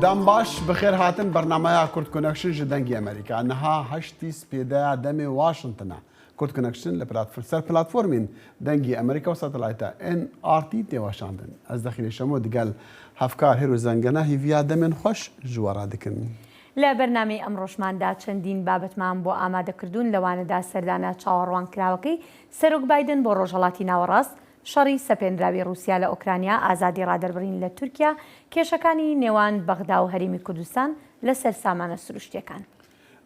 Dem baş bi xêr hatin bernameya Kurd Connection ji Dengê Amerîka. Niha heştî spêdeya demê Washington e. Kurd Connection li ser platformên Dengê Amerîka û satelayta NRT tê weşandin. Ez Dexîlê Şemo digel hevkar Hêro Zengene hêviya demên xweş ji we re dikin. لە بەرنامەی ئەمڕۆشماندا چەندین بابەتمان بۆ ئامادەکردوون لەوانەدا سەردانە چاوەڕوانکراوەکەی سەرۆک بایدن بۆ ڕۆژهەڵاتی ناوەڕاست، شەڕی سەپێنراوی ڕووسیا لە ئۆکرانیا، ئازادی ڕادەربڕین لە تورکیا، کێشەکانی نێوان بەغدا و هەرێمی کوردستان لەسەر سامانە سروشتییەکان.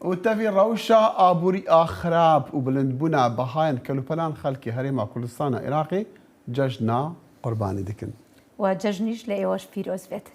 و تەڤی ڕەوشا ئابووری ئا خراپ و بلندبوونا بەهایەن کەلوپەلان خەلکی هەرێما کوردستانا ئیراقێ جەژنا قوربانی دکن. و جەژنیش لە ئێوەش پیرۆز بێت.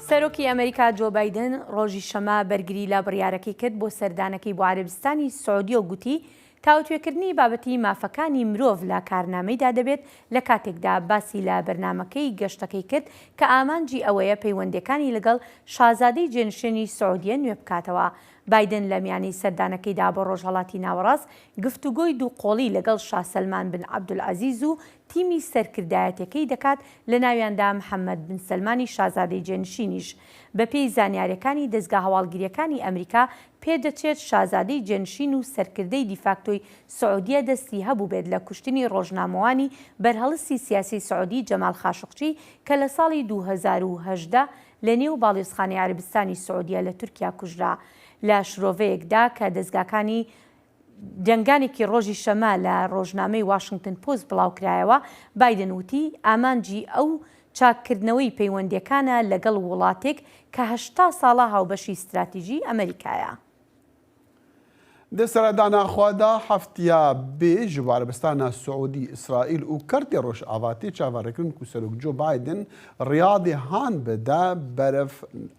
سەرۆکی ئەمریکا جۆ بایدن ڕۆژی شەمە بەرگری لە بڕیارەکەی کرد بۆ سەردانەکەی بۆ عەرەبستانی سعودیە و گوتی تاوتوێکردنی بابەتی مافەکانی مرۆڤ لە کارنامەیدا دەبێت، لە کاتێکدا باسی لە بەرنامەکەی گەشتەکەی کرد کە ئامانجی ئەوەیە پەیوەندییەکانی لەگەڵ شازادەی جێنشێنی سعودیە نوێ بکاتەوە. بایدن لە میانەی سەردانەکەیدا بۆ ڕۆژهەڵاتی ناوەڕاست گفتوگۆی دووقۆڵی لەگەڵ شا سەلمان بن عەبدولعەزیز و تیمی سەرکردایەتیەکەی دەکات لەناویاندا محەمەد بن سەلمانی شازادەی جێنشینیش. بەپێی زانیاریەکانی دەزگا هەواڵگریەکانی ئەمریکا پێدەچێت شازادەی جێنشین و سەرکردەی دیفاکتۆی سعودیە دەستی هەبووبێت لە کوشتنی ڕۆژنامەوانی بەرهەڵستی سیاسی سعودی جەمال خاشقچی کە لە ساڵی 2018 لە نێو باڵیۆزخانەی عەرەبستانی سعودیە لە تورکیا کوژرا. لە شرۆڤەیەکدا کە دەزگاکانی دەنگانێکی ڕۆژی شەمە لە ڕۆژنامەی واشنگتن پۆست بڵاوکرایەوە، بایدن وتی ئامانجی ئەو چاککردنەوەی پەیوەندییەکانە لەگەڵ وڵاتێک کە 80 ساڵە هاوبەشی ستراتیژی ئەمەریکایە. Di seredana xwe de heftiya bê ji bo Erebistana Siûdî, Îsraîl û Kertê Rojava tê çaverêkirin ku Serok Joe Biden Riyadê han bide berev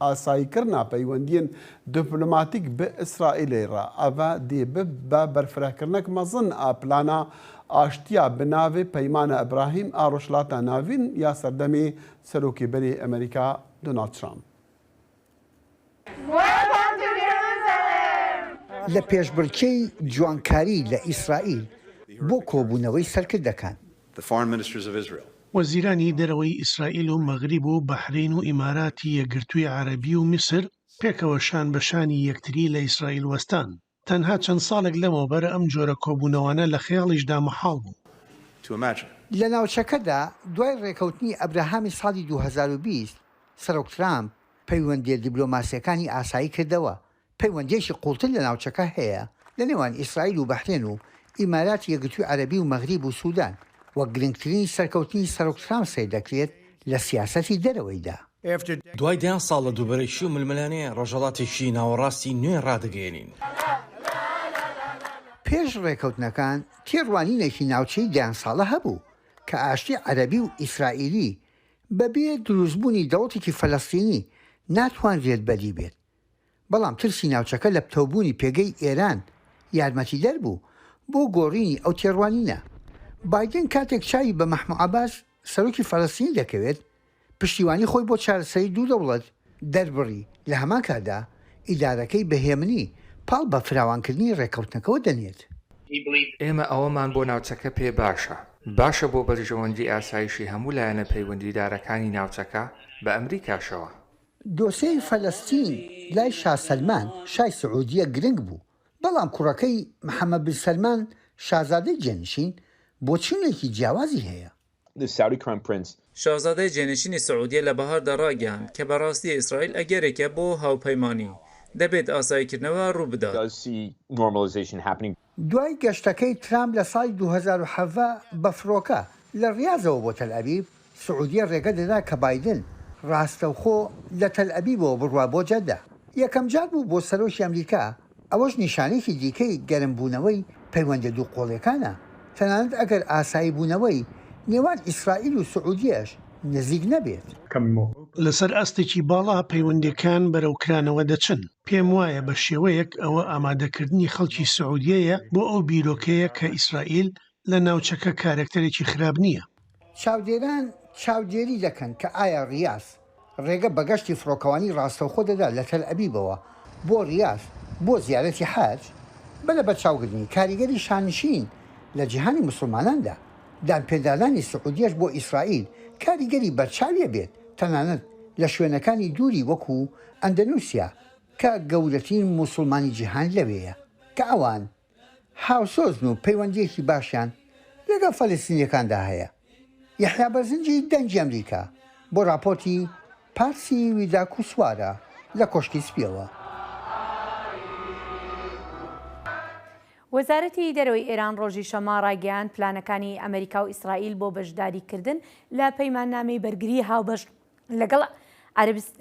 asayîkirina peywendiyên diplomatîk bi Îsraîlê re. Ev dê bibe berfirehkirinek mezin a plana aştiya bi navê Peymana Îbrahîm a Rojhilata Navîn ya serdemê Serokê berê Amerîka Donald Trump. لە پێشبڕکێی جوانکاری لە ئیسرائیل بۆ کۆبوونەوەی سەرکردەکان. وەزیرانی دەرەوەی ئیسرائیل و مەغریب و بەحرەین و ئیماراتی یەکگرتووی عەرەبی و میسر پێکەوە شان بە شانی یەکتری لە ئیسرائیل وەستان. تەنها چەند ساڵێک لەمەوبەر ئەم جۆرە کۆبوونەوانە لە خەیاڵیشدا مەحاڵ بوو. لە ناوچەکەدا دوای ڕێکەوتنی ئەبراهامی ساڵی 2020، سەرۆک ترامپ پەیوەندییە دیبلۆماسییەکانی ئاسایی کردەوە، پەیوەندییەکی قووڵتر لە ناوچەکە هەیە لە نێوان ئیسرائیل و بەحرێن و ئیماراتی یەکگرتووی عەرەبی و مەغریب و سودان، وەک گرنگترین سەرکەوتنی سەرۆک ترامپ سەیر دەکرێت لە سیاسەتی دەرەوەیدا. دوای دەیان ساڵ لە دووبەرەکی و ململانێ، ڕۆژهەڵاتێکی ناوەڕاستی نوێ ڕادەگەیەنین. پێش ڕێکەوتنەکان تێڕوانینێکی ناوچەیی دەیان ساڵە هەبوو کە ئاشتی عەرەبی و ئیسرائیلی بەبێ دروستبوونی دەوڵەتێکی فەلەستینی ناتوانرێت بەدی بێت، بەڵام ترسی ناوچەکە لە پتەوبوونی پێگەی ئێران یارمەتیدەر بوو بۆ گۆڕینی ئەو تێڕوانینە. بایدن کاتێک چاوی بە مەحموو عەباس، سەرۆکی فەلەستینی دەکەوێت، پشتیوانی خۆی بۆ چارەسەری دوو دەوڵەت دەربڕی، لە هەمان کاتدا ئیدارەکەی بە هێمنی پاڵ بە فراوانکردنی ڕێککەوتنەکەوە دەنێت. ئێمە ئەوەمان بۆ ناوچەکە پێ باشە، باشە بۆ بەرژەوەندی ئاسایشی هەموو لایەنە پەیوەندیدارەکانی ناوچەکە، بە ئەمریکاشەوە. دۆسێی فەلەستین لای شا سەلمان، شای سعودیە گرنگ بوو، بەڵام کوڕەکەی محەمەد بن سەلمان، شازادەی جێنشین، بۆچوونێکی جیاوازی هەیە. شازادەی جێنشینی سعودیە لە بەهاردا ڕایگەیاند کە بەڕاستی ئیسرائیل ئەگەرێکە بۆ هاوپەیمانی، دەبێت ئاساییکردنەوە ڕووبدات. دوای گەشتەکەی ترامپ لە ساڵی 2017 بە فڕۆکە لە ڕیازەوە بۆ تەلئەبیب، سعودیە ڕێگە دەدا کە بایدن ڕاستەوخۆ لە تەلئەبیبەوە بڕوا بۆ جەدە. یەکەمجار بوو بۆ سەرۆکی ئەمریکا، ئەوەش نیشانەیەکی دیکەی گەرمبوونەوەی پەیوەندیە دووقۆڵیەکانە، تەنانەت ئەگەر ئاساییبوونەوەی نێوان ئیسرائیل و سعودیەش نزیک نەبێت. لەسەر ئاستێکی باڵا پەیوەندییەکان بەرەو کرانەوە دەچن. پێم وایە بە شێوەیەک ئەوە ئامادەکردنی خەڵکی سعودیەیە بۆ ئەو بیرۆکەیە کە ئیسرائیل لە ناوچەکە کارەکتەرێکی خراپ نییە. چاودێران چاودێری دەکەن کە ئایا ڕیاز. ڕێگە بە گەشتی فڕۆکەوانی ڕاستەوخۆ دەدات لە تەلئەبیبەوە بۆ ڕیاز بۆ زیارەتی حەج، بە لەبەرچاوگرتنی کاریگەری شانشین لە جیهانی موسڵماناندا، دانپێدانانی سعودیەش بۆ ئیسرائیل کاریگەری بەرچاوی ئەبێت تەنانەت لە شوێنەکانی دووری وەکو ئەندەنوسیا کە گەورەترین موسڵمانی جیهان لەوێیە کە ئەوان هاوسۆزن و پەیوەندییەکی باشیان لەگەڵ فەلەستینییەکاندا هەیە. یەحیا بەرزنجی، دەنگی ئەمریکا، بۆ راپۆرتی پارسی ویداکوسوارا لە کۆشکی سپییەوە. وەزارەتی دەرەوەی ئێران ڕۆژی شەممە ڕایگەیاند، پلانەکانی ئەمەریکا و ئیسرائیل بۆ بەشداریکردن لە پەیماننامەی بەرگری هاوبەش لەگەڵ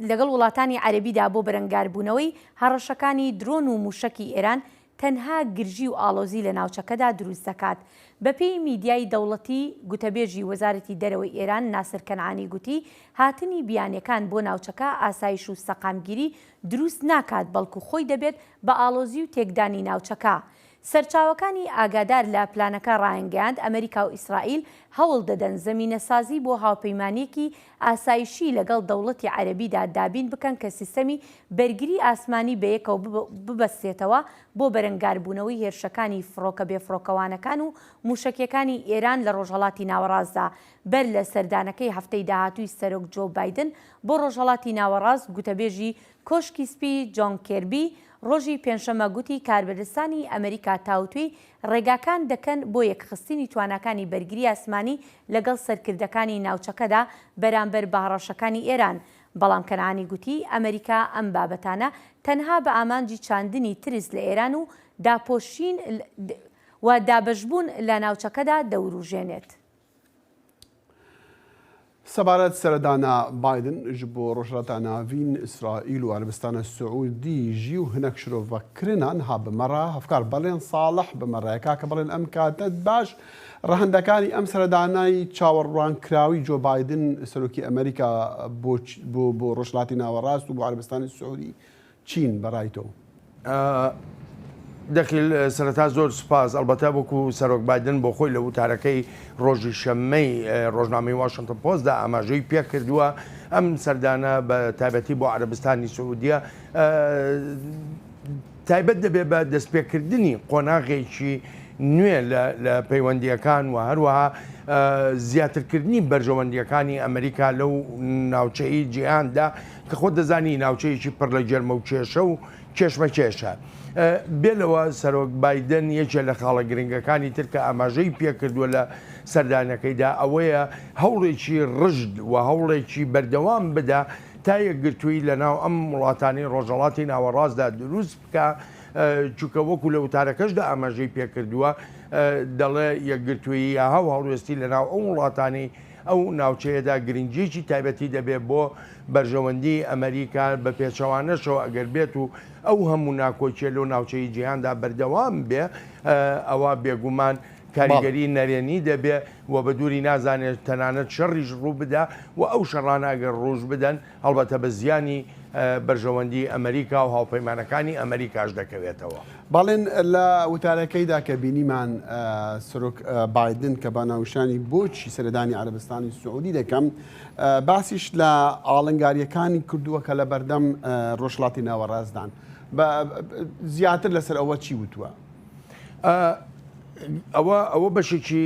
لەگەڵ وڵاتانی عەرەبیدا بۆ بەرەنگاربوونەوەی هەڕەشەکانی درۆن و مووشەکی ئێران تەنها گرژی و ئاڵۆزی لە ناوچەکەدا دروست دەکات. بەپێی میدیای دەوڵەتی، گوتەبێژی وەزارەتی دەرەوەی ئێران ناسر کەنعانی گوتی، هاتنی بیانیەکان بۆ ناوچەکە ئاسایش و سەقامگیری دروست ناکات، بەڵکو خۆی دەبێت بە ئاڵۆزی و تێکدانی ناوچەکە. سەرچاوەکانی ئاگادار لە پلانەکە ڕایانگەیاند، ئەمریکا و ئیسرائیل هەوڵ دەدەن زەمینەسازی بۆ هاوپەیمانییەکی ئاسایشی لەگەڵ دەوڵەتی عەرەبیدا دابین بکەن کە سیستەمی بەرگری ئاسمانی بەیەکەوە ببەستێتەوە بۆ بەرەنگاربوونەوەی هێرشەکانی فڕۆکە بێفڕۆکەوانەکان و مووشەکییەکانی ئێران لە ڕۆژهەڵاتی ناوەڕاستدا. بەر لە سەردانەکەی هەفتەی داهاتووی سەرۆک جۆو بایدن بۆ ڕۆژهەڵاتی ناوەڕاست، گوتەبێژی کۆشکی سپی جۆن کێربی ڕۆژی پێنجشەممە گوتی کاربەدەستانی ئەمریکا تاوتوێی ڕێگاکان دەکەن بۆ یەکخستنی تواناکانی بەرگری ئاسمانی لەگەڵ سەرکردەکانی ناوچەکەدا بەرامبەر بە هەڕەشەکانی ئێران. بەڵام کەنعانی گوتی ئەمریکا ئەم بابەتانە تەنها بە ئامانجی چاندنی ترس لە ئێران و داپۆشین و دابەشبوون لە ناوچەکەدا دەوروژێنێت. سەبارەت سەردانا بایدن ji bo Rojhilata Navîn, Îsraîl û Erebistana Siûdî jî û hinek şirovekirinan ha bi me re hevkar Belên Salih bi me re ye. Kaka Belên em katet baş rehendekani em seredanayî çaweڕwanکراوی جۆ بایدن سەرۆکی ئەمریکا بۆ بۆ ڕۆژهەڵاتی ناوەڕاست و بۆ عەرەبستانی سعودی چین بە ڕای تۆ؟ دەخیل، سەرەتا زۆر سوپاس. ئەڵبەتە وەکو سەرۆک بایدن بۆ خۆی لە وتارەکەی ڕۆژی شەممەی ڕۆژنامەی واشنتن پۆستدا ئاماژەی پێکردووە، ئەم سەردانە بە تایبەتی بۆ عەرەبستانی سعودیە تایبەت دەبێت بە دەستپێکردنی قۆناغێکی نوێ لە پەیوەندییەکان و هەروەها زیاترکردنی بەرژەوەندییەکانی ئەمریکا لەو ناوچەی جیهاندا کە خۆت دەزانی ناوچەیەکی پڕ لە گێرمە و کێشە و کێشمەکێشە. بێ لەوە سەرۆک بایدن یەکێ لە خاڵە گرنگەکانی تر کە ئاماژەی پێکردووە لە سەردانەکەیدا ئەوەیە هەوڵێکی ڕژد و هەوڵێکی بەردەوام بدا تا یەکگرتوویی لە ناو ئەم وڵاتانەی ڕۆژهەڵاتی ناوەڕاستدا دروست بکا، چونکە وەکو لە وتارەکەشدا ئاماژەی پێکردووە دەڵێ یەکگرتوویی یا هاوهەڵوێستی لە ناو ئەو وڵاتانەی ئەو ناوچەیەدا گرنگییەکی تایبەتی دەبێت بۆ بەرژەوەندیی ئەمەریکا، بە پێچەوانەشەوە ئەگەر بێت و ئەو هەموو ناکۆکییە لەو ناوچەی جیهاندا بەردەوام بێ ئەوا بێگومان کاریگەری نەرێنی دەبێ و بە دووری نازانێت تەنانەت شەڕیش ڕوو بدا و ئەو شەڕانە ئەگەر ڕووش بدەن هەڵبەتە بە زیانی بەرژەوەندی ئەمەریکا و هاوپەیمانەکانی ئەمەریکاش دەکەوێتەوە. بەڵێن لە وتارەکەیدا کە بینیمان سەرۆک بایدن کە بە ناونیشانی بۆچی سەردانی عەرەبستانی سعودی دەکەم باسیش لە ئاڵنگارییەکانی کردووە کە لە بەردەم ڕۆژهەڵاتی ناوەڕاستدان زیاتر لەسەر ئەوە چی وتووە؟ ئەوە ئەوە بەشێکی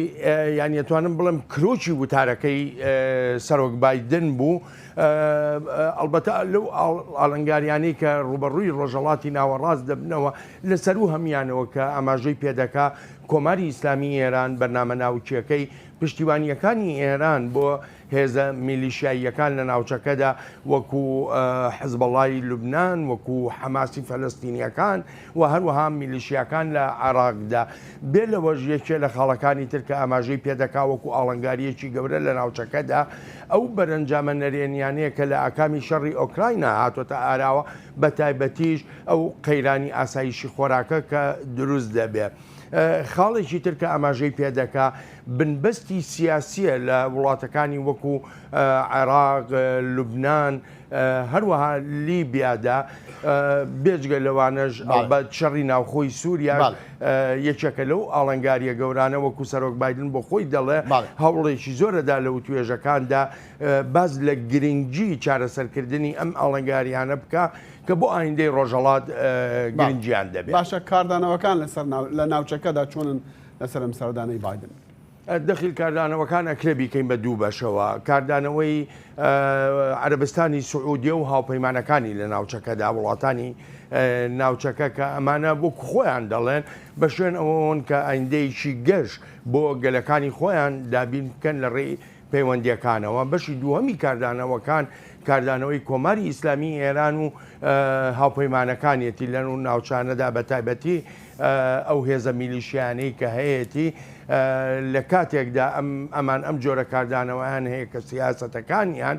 یان ئەتوانم بڵێم کرۆکی وتارەکەی سەرۆک بایدن بوو ئەڵبەتە لەو ئاڵنگاریانەی کە ڕوبەڕووی ڕۆژەڵاتی ناوەڕاست دەبنەوە لە سەرو هەمیانەوە کە ئاماژەی پێدەکا کۆماری ئیسلامی ئێران بەرنامە ناوکیەکەی پشتیوانیەکانی ئێران بۆ هێزە میلیشیاییەکان لە ناوچەکەدا وەکو حزبەڵای لوبنان، وەکو حەماسی فەلەستینییەکان و هەروەها میلیشیاکان لە عێراقدا. بێ لەوەش یەکێ لە خاڵەکانی تر کە ئاماژەی پێدەکا وەکو ئاڵنگارییەکی گەورە لە ناوچەکەدا ئەو بەرەنجامە نەرێنیانەیە کە لە ئاکامی شەڕی ئۆکراینا هاتۆتە ئاراوە بەتایبەتیش ئەو قەیرانی ئاسایشی خۆراکە کە دروست دەبێ. خاڵێکی تر کە ئاماژەی پێدەکا بنبەستی. بەربەستی سیاسییە لە وڵاتەکانی وەکو عێراق، لوبنان، هەروەها لیبیادا، بێجگە لەوانەش ئەڵبەت شەڕی ناوخۆی سووریاش یەکێکە لەو ئاڵنگارییە گەورانە، وەکو سەرۆک بایدن بۆ خۆی دەڵێ هەوڵێکی زۆرەدا لە وتوێژەکاندا باس لە گرنگی چارەسەرکردنی ئەم ئاڵنگاریانە بکا کە بۆ ئایندەی ڕۆژهەڵات گرنگیان دەبێت. باشە کاردانەوەکان لەسەر لە ناوچەکەدا چۆنن لەسەر ئەم سەردانەی بایدن؟ دەخیل کاردانەوەکان ئەکرێ بیکەین بە دوو بەشەوە، کاردانەوەی عەرەبستانی سعودیە و هاوپەیمانەکانی لە ناوچەکەدا، وڵاتانی ناوچەکە کە ئەمانە وەک خۆیان دەڵێن بە شوێن ئەوەوەن کە ئایندەیەکی گەش بۆ گەلەکانی خۆیان دابین بکەن لە ڕێی پەیوەندییەکانەوە، بەشی دووهەمی کاردانەوەکان کاردانەوەی کۆماری ئیسلامیی ئێران و هاوپەیمانەکانیەتی لەو ناوچانەدا بەتایبەتی ئەو هێزە میلیشیانەی کە هەیەتی لە کاتێکدا ئەم ئەمان ئەم جۆرە کاردانەوەیان هەیە کە سیاسەتەکانیان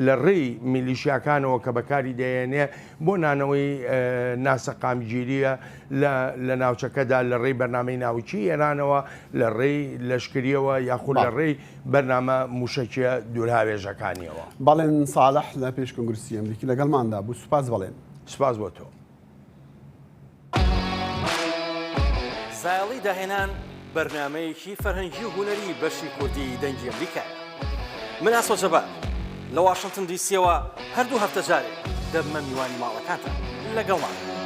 لە ڕێی میلیشیاکانەوە کە بەکاری دەیەنێ بۆ نانەوەی ناسەقامگیریە لە لە ناوچەکەدا لە ڕێی بەرنامەی ناوکی ئێرانەوە لە ڕێی لەشکریەوە یاخود لە ڕێی بەرنامە مووشەکییە دوورهاوێژەکانیەوە. بەڵێن ساڵح لە پێش کۆنگرسی ئەمریکی لەگەڵماندا بوو، سوپاس بەڵێن. سوپاس بۆ تۆ. زایەڵی داهێنان بەرنامەیەکی فەرهەنگی و هونەری بەشی کوردی دەنگی ئەمریکایە. من ئاسۆ جەبار لە واشنتن دی سیەوە هەر دوو هەفتە جارێک دەبمە میوانی ماڵەکانتان. لەگەڵمان بن.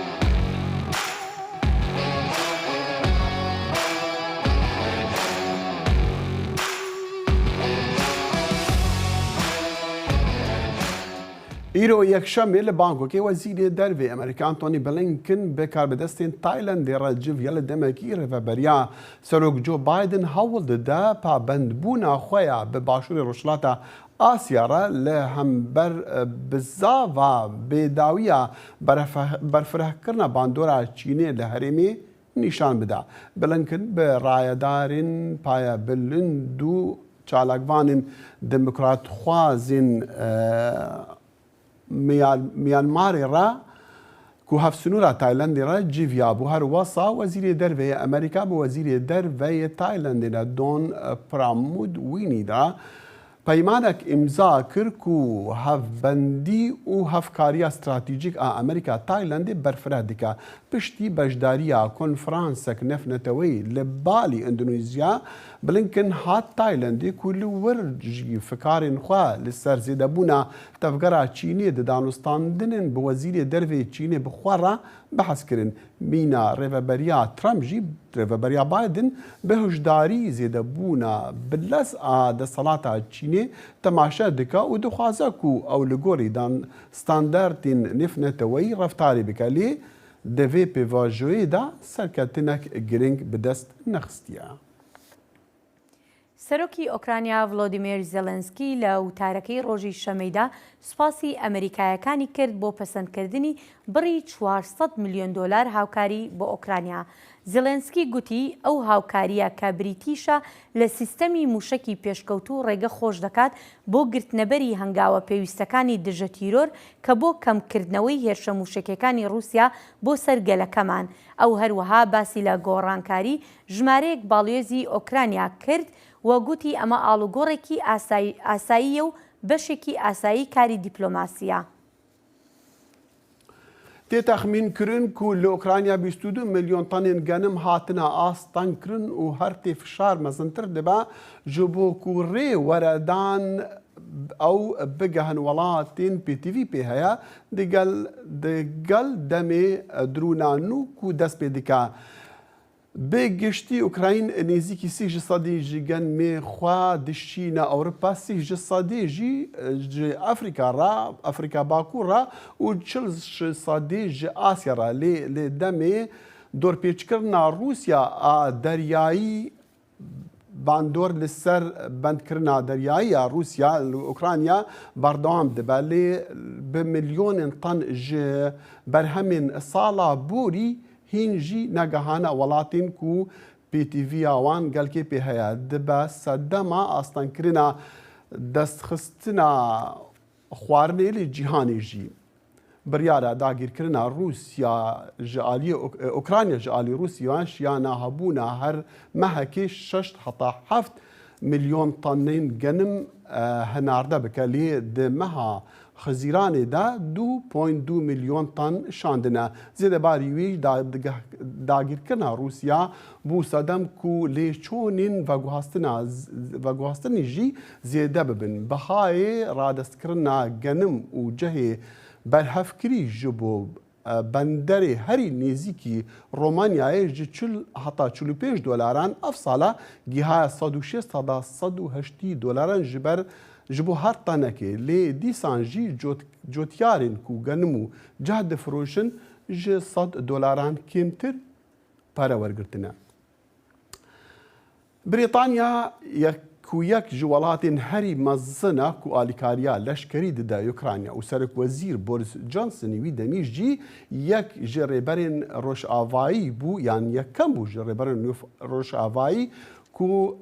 Îro Yekşemê li Bangkokê Wezîrê Dervê Amerîka Antony Blinken bi karbidestên Taylandê re civiya li demekî rêveberiya Serok Joe Biden hewl dide pabendbûna xwe ya bi Başûrê Rojhilata Asya re li hember bizava bêdawiya berfirehkirina bandora Çînê li herêmê nîşan bide. Blinken bi rayedarên payebilind û çalakvanên demokratxwazên Myanmarê re ku hevsinûra Taylandê re civiyabû. Her wisa Wezîrê Derve yê Amerîka bi Wezîrê Derve yê Taylandê re Don Pramudwinî de peymanek îmza kir ku hevbendî û hevkariya stratejîk a Amerîka-Taylandê berfireh dike. Piştî beşdariya konferansek nefneteweyî li Balî, Endonezya, Blinken hat Taylandê ku li wir jî fikarên xwe li ser zêdebûna Tevgera Çînê di danûstandinên bi Wezîrê Derve yê Çînê bi xwe re behs kirin. Mîna rêveberiya Trump jî rêveberiya Biden bi hişdarî zêdebûna bi lez a desthilata Çînê temaşe dike û dixwaze ku ew li gorî standartên nêvneteweyî reftarê bike lê di vê pêvajoyê de serketinek giring bi dest nexistiye. سەرۆکی ئۆکرانیا ڤلۆدیمێر زێلێنسکی لە وتارەکەی ڕۆژی شەمەیدا سوپاسی ئەمریکایەکانی کرد بۆ پەسەندکردنی بڕی 400 ملیۆن دۆلار هاوکاری بۆ ئۆکرانیا. زێلێنسکی گوتی ئەو هاوکارییە کە بریتیشە لە سیستەمی موشەکی پێشکەوتوو ڕێگە خۆش دەکات بۆ گرتنەبەری هەنگاوە پێویستەکانی دژە تیرۆر کە بۆ کەمکردنەوەی هێرشە موشەکیەکانی ڕووسیا بۆ سەر گەلەکەمان. ئەو هەروەها باسی لە گۆڕانکاری ژمارەیەک باڵیۆزی ئۆکرانیا کرد و گوتی ئەمە ئاڵوگۆڕێکی ئاساییە و بەشێکی ئاسایی کاری دیپلۆماسییە. تێ تەخمین کرن کو لە ئۆکرانیا 22 ملیۆن تەنێن گەنم هاتنە ئاستەنگ کرن و هەر تێ فشار مەزنتر دبە ji bo ku rê were dan ew bigehin welatên pêtivî pê heye digel digel demê dirûna nû ku dest pê dike. Bi giştî Ukrayn nêzîkî sî ji sedî ji genmê xwe dişîne Ewropa, sî ji sedê jî ji Afrîka re, Afrîka Bakur re û 40 ji sedê ji Asya re. Lê li demê dorpêçkirina Rûsya a deryayî Bandor li ser bendkirina deryayî ya Rûsya li Ukrayna berdewam dibe lê bi milyonên ton ji berhemên sala borî hîn jî negihane welatên ku pêtîviya wan gelkê pê heye dibe sedema astengkirina destxistina xwarinê li cîhanê jî. Biryara dagîrkirina Rûsya ji aliyê Ukrayna ji aliyê Rûsya şiyana hebûna her mehekê şeş heta heft ملیۆن تەنên genim hinarde bike lê di meha Xizîranê de 2.2 milyon ton şandine. Zêdebarî wî dagîrkirina Rûsya bû sedem ku lêçûnên veguhastina veguhastinê jî zêde bibin. Bihayê radestkirina genim û cihê berhevkirî ji bo Benderê herî nêzîkî Romanyayê ji 40 heta 45 dolaran ev sala gihaye 160 heta 180 dolaran ji ber ji bo her tenekê lê dîsan jî cotyarên ku genim û ceh difiroşin ji 100 dolaran kêmtir pere wergirtine. Brîtanya ku yek ji welatên herî mezin e ku alîkariya leşkerî dide Ukrayna û Serokwezîr Boris Johnsonî wî demî jî yek ji rêberên Rojavayî bû yan yekem bû ji rêberên Rojavayî ku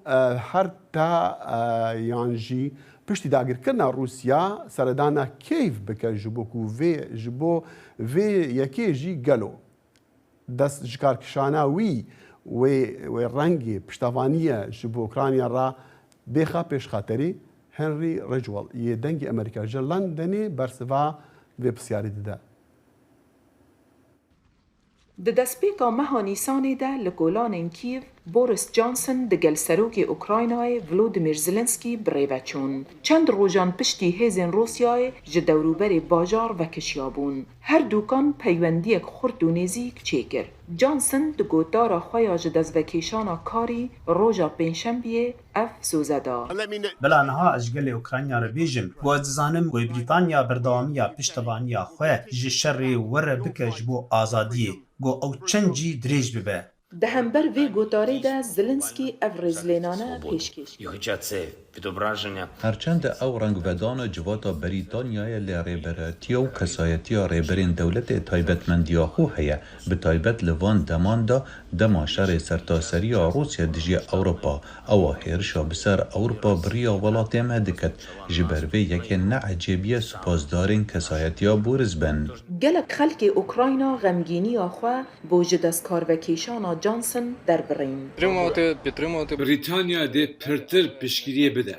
her te yan jî piştî dagirkirina Rûsya seredana Kêyv bike ji bo ku vê ji bo vê yekê jî gelo Dest ji karkişana wî wê wê rengê piştevaniye ji bo Ukrayna re bêxe pêş xeterî, Henry Ridgwell yê Dengê Amerîka ji Londonê bersiva vê pisyarê dide. Di destpêka meha Nîsanê de li kolanên Kîev, Boris Johnson digel Serokê Ukraynayê Volodymyr Zelensky bi rê ve çûn. Çend rojan piştî hêzên Rûsyayê ji dewrûberê bajar vekişiyabûn. Her dukan peywendiyek xurt û nêzîk çêkir. Johnson di gotara xwe ya ji destvekêşana karî roja Pêncşembiyê ev soze da. Bila niha ez ji gelê Ukrayna re bêjim ku ez dizanim ku Brîtanya berdewamiya piştevaniya xwe ji şerê we re bike ji bo azadiyê ku ew çend cî dirêj bibe. Di hember vê gotarê de Zelensky ev rêzlênane pêşkêş kir. Her çend ew rengvedana civata Brîtanyayê lê rêberatiya û kesayetiya rêberên dewletê taybetmendiya xwe heye, bi taybet li van deman de dema şerê sertaseriya Rûsya dijî Ewropa, ewa hêrişa bi ser Ewropa bi riya welatê me diket, ji ber vê yekê ne ecêb ye spasdarên kesayetiya Boris bin. Gelek xelkê Ukrayna xemgîniya xwe Bo ji destkarvekêşana Johnson derbirîn. Brîtanya dê pirtir piştgiriyê bide.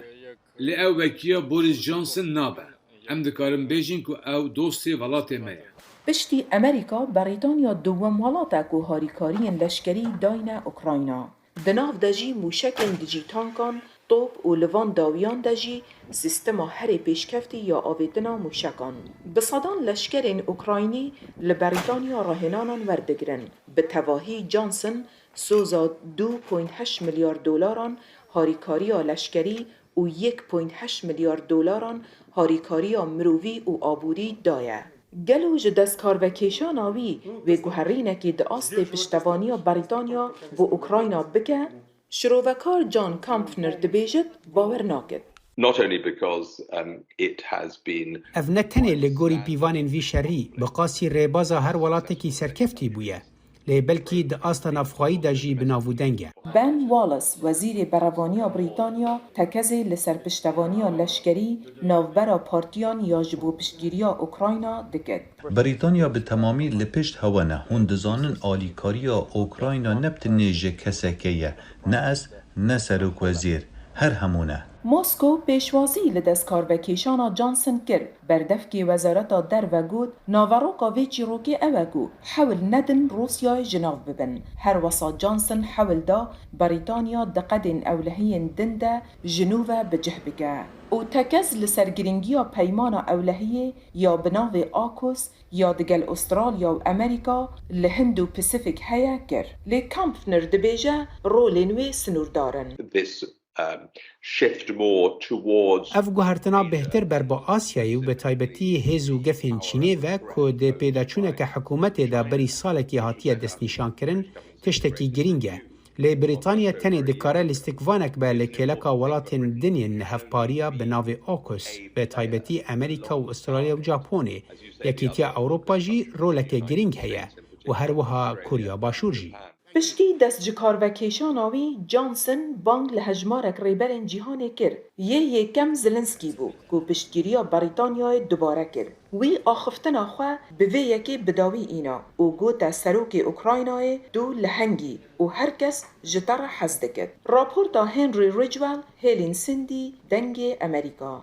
Lê ew wekîya Boris Johnson nabe. Em dikarin bêjin ku ew dostê welatê me ye. Piştî Amerîka, Berîtanya duwem welat e ku harîkariyên leşkerî dayne Ukrayna. Di nav de jî mûşekên dijî tankan, top û li van dawiyan de jî sîstema herê pêşkeftî ya avêtina mûşekan. Bi sedan leşkerên Ukraynî li Berîtanya rahênanan werdigirin. Bi tevahî Johnson soza du point heşt milyar dolaran harîkariya leşkerî û yek point heşt milyar dolaran harîkariya mirovî û aborî daye. Gelo ji destkarvekêşana wî wê guherînekê di astê piştevaniya Brîtanya bo Ukrayna bike? Şirovekar John Kampfner dibêjit bawer nakit. Ev ne tenê li gorî pîvanên vî şerî bi qasî rêbaza her welatekî serkeftî bûye. Lê belkî di asta navxweyî de jî bi nav û deng e. Ben Wallace, Wezîrê Berevaniya Brîtanya tekezê li ser piştevaniya leşkerî navbera partiyan ya ji bo piştgîriya Ukrayna dikit. Brîtanya bi temamî li pişt hewe ne. Hûn dizanin alîkariya Ukrayna ne bi tenê ji kesekê ye, ne ez, ne serokwezîr, her hemû ne. Moskow pêşwazî li destkarvekêşana Johnson kir. Berdevkê Wezareta Derve got, Naveroka vê çîrokê ew e ku hewl nedin Rûsyayê ji nav bibin. Her wisa Johnson hewl da Brîtanya di qedên ewlehiyên din de ji nû ve bi cih bike û tekez li ser girîngiya peymana ewlehiyê ya bi navê AUKUS ya digel Ustralya û Amerîka li Hind û Pasifik heye kir. Lê Kampfner dibêje rolên wê sinûrdar in. Ev guhertina bêhtir ber bi Asyayê û bi taybetî hêz û gefên Çînê ve ku di pêdaçûneke hikûmetê de berî salekê hatiye destnîşankirin, tiştekî girîng e. Lê Brîtanya tenê dikare lîstikvanek be li kêleka welatên din yên hevpariya bi navê AUKUS, bi taybetî Amerîka û Ustralya û Japonê. Yekîtiya Ewropa jî roleke girîng heye û her wiha Korya Başûr jî. Piştî destjikarvekêşana wî, Johnson bang li hejmarek rêberên cîhanê kir. Yê yekem Zelensky bû ku piştgiriya Brîtanyayê dubare kir. Wî axiftina xwe bi vê yekê bi dawî îna û gote serokê Ukraynayê tu leheng î û her kes ji te re hez dikir. Raporta Henry Ridgwell, Hêlîn Sindî, Dengê Amerîka.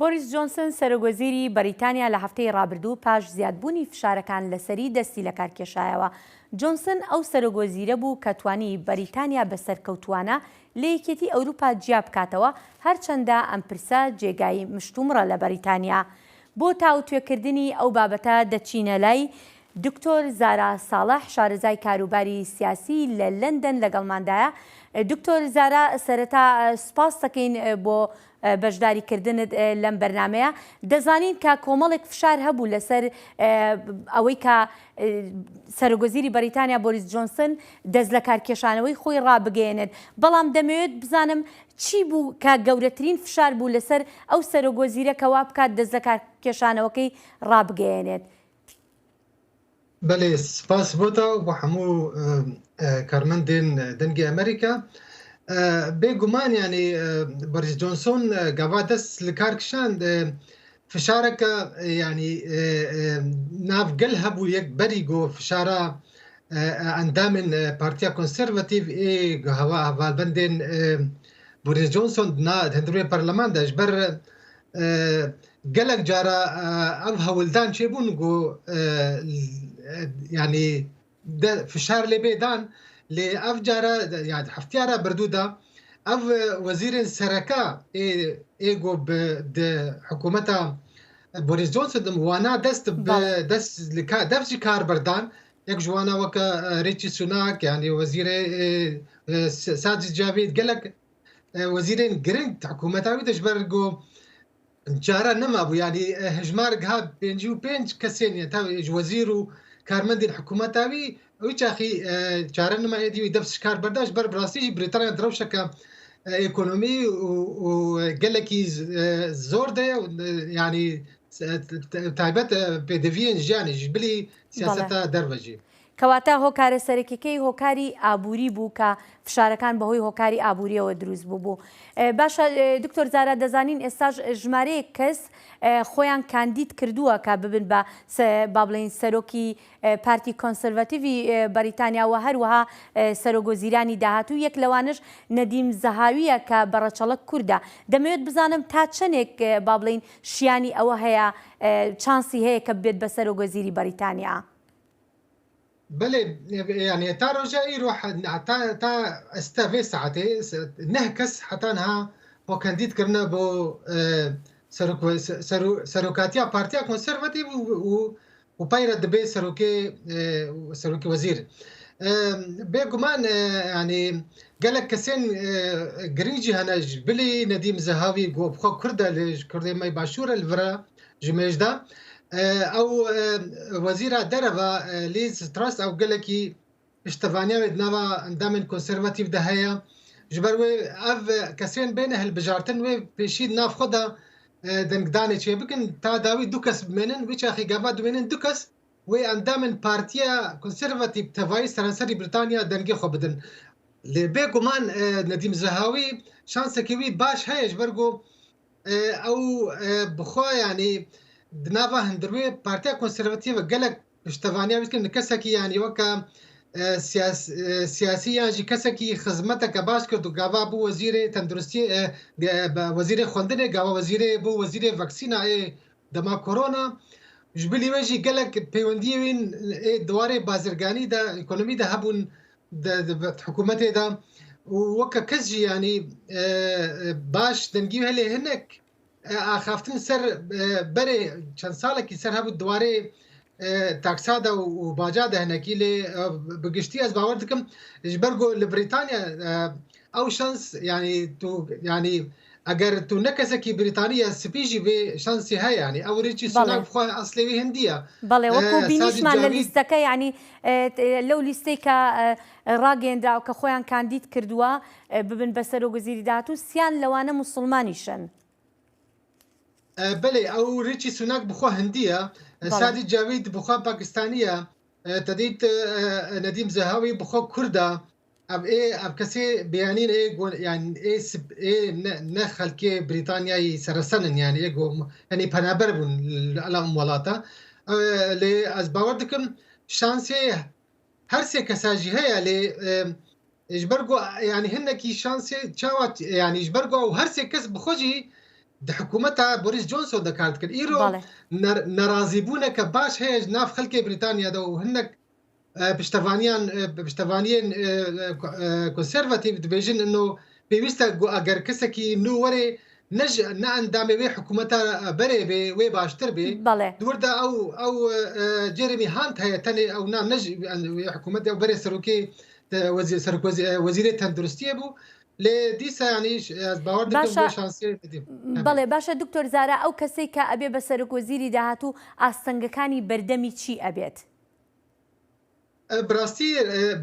بۆریس جۆنسن سەرۆکوەزیری بەریتانیا لە هەفتەی ڕابردوو پاش زیادبوونی فشارەکان لەسەری دەستی لەکارکێشایەوە. جۆنسن ئەو سەرۆکوەزیرە بوو کە توانی بەریتانیا بە سەرکەوتووانە لە یەکێتی ئەوروپا جیا بکاتەوە، هەرچەندە ئەم پرسە جێگای مشتومڕە لە بەریتانیا. بۆ تاوتوێکردنی ئەو بابەتە دەچینە لای دکتۆر زارا ساڵح شارەزای کاروباری سیاسی لە لەندەن لەگەڵماندایە. دکتۆر زارا سەرەتا سوپاست دەکەین بۆ بەشداری کردنت لەم بەرنامەیە. دەزانین کە کۆمەڵێک فشار هەبوو لەسەر ئەوەی کە سەرۆکوەزیری بەریتانیا بۆریس جۆنسن دەست لەکارکێشانەوەی خۆی ڕابگەیەنێت، بەڵام دەمەوێت بزانم چی بوو کە گەورەترین فشار بوو لەسەر ئەو سەرۆکوەزیرە کە وا بکات دەست لەکارکێشانەوەکەی ڕابگەیەنێت؟ بەلێ سپاس بۆ تا و بۆ هەموو کارمەندێن دەنگی ئەمریکا. بێ گومان یانی بۆریس جۆنسۆن گاوا دەست لە کار کشاند فشارەکە یانی ناو گەل هەبوو یەک بەری گۆ فشارە ئەندامên Partiya Konservatîv ê هەوا هەvalbendên Boris Johnson na hundirê parleman de ji ber Gelek cara ev hewldan çêbûn ku yanî fişar lê bê dan lê ev cara yani heftiya re birdû da ev wezîrên sereka ê ê ku bi di hikûmeta Boris Johnson dim wana dest bi dest li ka dev ji kar berdan yek ji wana weke Rishi Sunak yanî wezîrê Sajid Javid gelek Wezîrên giring di hikûmeta wî de ji ber ku cara nemabû yanî hejmar giha 55 kesên ji wezîr û karmendên hikûmeta wî wî çaxî çare nema êdî wî dev ji kar berda ji ber bi rastî jî Brîtanya di rewşeke ekonomî û gelekî zor de ye yanî taybet pêdiviyên jiyanê ji bilî siyaseta derve jî. کەواتە هۆکارە سەرەکیەکەی هۆکاری ئابووری بوو کە فشارەکان بەهۆی هۆکاری ئابووریەوە دروست بووبوو. باشە دکتۆر زارا دەزانین ئێستاش ژمارەیەک کەس خۆیان کاندید کردووە کە ببن بە با بڵێین سەرۆکی پارتی کۆنسەرڤاتیڤی بەریتانیا و هەروەها سەرۆک وەزیرانی داهاتوو یەک لەوانەش نەدیم زەهاویە کە بە ڕەچەڵەک کوردە. دەمەوێت بزانم تا چەندێک با بڵێین شیانی ئەوە هەیە چانسی هەیە کە ببێت بە سەرۆک وەزیری بەریتانیا؟ بەلێ یانی تا رۆژا ئیرۆ تا تا ئستا ڤێ ساعتێ نەه کەس حتا نها خۆ کەندید کردنە بۆ سەرۆکاتیا پارتیا کۆنسەرڤاتیڤ و و پایرە دبێ سەرۆکێ سەرۆکی وەزیر بێ گومان ینی gelek kesên girîng jî hene ji bilî Nedîm Zehavî ku bi xwe Kurd e lê ji Kurdê me Başûr e li vir e ji mêj de Ew wezîra derve Liz Truss ew gelekî piştevaniya wê di nava endamên konservatîf de heye. Ji ber wê ev kesên bêne hilbijartin wê pêşî di nav xwe de dengdanê çêbikin ta dawî du kes bimênin wî çaxî gava dimênin du kes wê endamên Partiya Konservatîf tevayî seranserî Brîtanya dengê xwe bidin. Lê bêguman Nedîm Zehawî şansekî wî baş heye ji ber ku Ew bi xwe yanî di nava hundirwê Partiya Konservatîf gelek piştevaniya wî dikin li kesekî yanî weke siyasî yan jî kesekî xizmeteke baş kir û gava bû wezîrê tenduristiyê wezîrê xwendinê gava wezîrê bû wezîrê vaksîna ê dema korona ji bilî wê jî gelek peywendiyê wî ê di warê bazirganî de ekonomî de hebûn di hikûmetê de û weke kes jî yanî baş dengî wê lê hinek axaftin ser berê çend salekî ser hebû di warê taksa de û baca de hinekî lê bi giştî ez bawer dikim ji ber ku li Brîtanya ew şans yanî tu yanî eger tu ne kesekî Brîtanî ye spî jî vê şansî heye yanî ew Rîçî Sunak bi xwe eslê wî hindî ye. Belê wekû bînîşman li lîsteke yanî لەو لیستەی کە ڕاگەیەندراوە کە خۆیان کاندید کردووە ببن بە سەرۆک وەزیری داهاتوو سیان لەوانە موسڵمانیشن. بەلێ ئەو ریچی سوناک بخوا هندیە سادی جاوید بخوا پاکستانیە. Te dît Nedîm Zehawî bi xwe Kurd e. Ev ê ev kesê biyanîn ê got yan ê ê ne ne xelkê Brîtanyayî seresen in yanî ê got yanî penaber bûn li elam welata. Lê ez bawer dikim şansê her sê kesa jî heye lê ji ber ku yanî hinekî şansê çawa yanî ji ber ku ew her sê kes bi xwe jî di hikûmeta Boris Johnson de kar dikin. Îro nerazîbûneke baş heye ji nav xelkê Brîtanya de û hinek piştevaniyan piştevaniyên konservatîf dibêjin ino pêwîst e ku eger kesekî nû were ne ji ne endamê wê hikûmeta berê bê wê baştir bê. Di wir de ew ew Jeremy Hunt heye tenê ew na ne ji wê hikûmetê ew berê serokê wezîrê tenduristiyê bû lê dîsa yanî ez bawer dikim wê şansê bidîm. Belê başe Doktor Zara ew kesê ke ebê be serokwezîrî dahatû astengekani berdemî çî ebêt? Bi rastî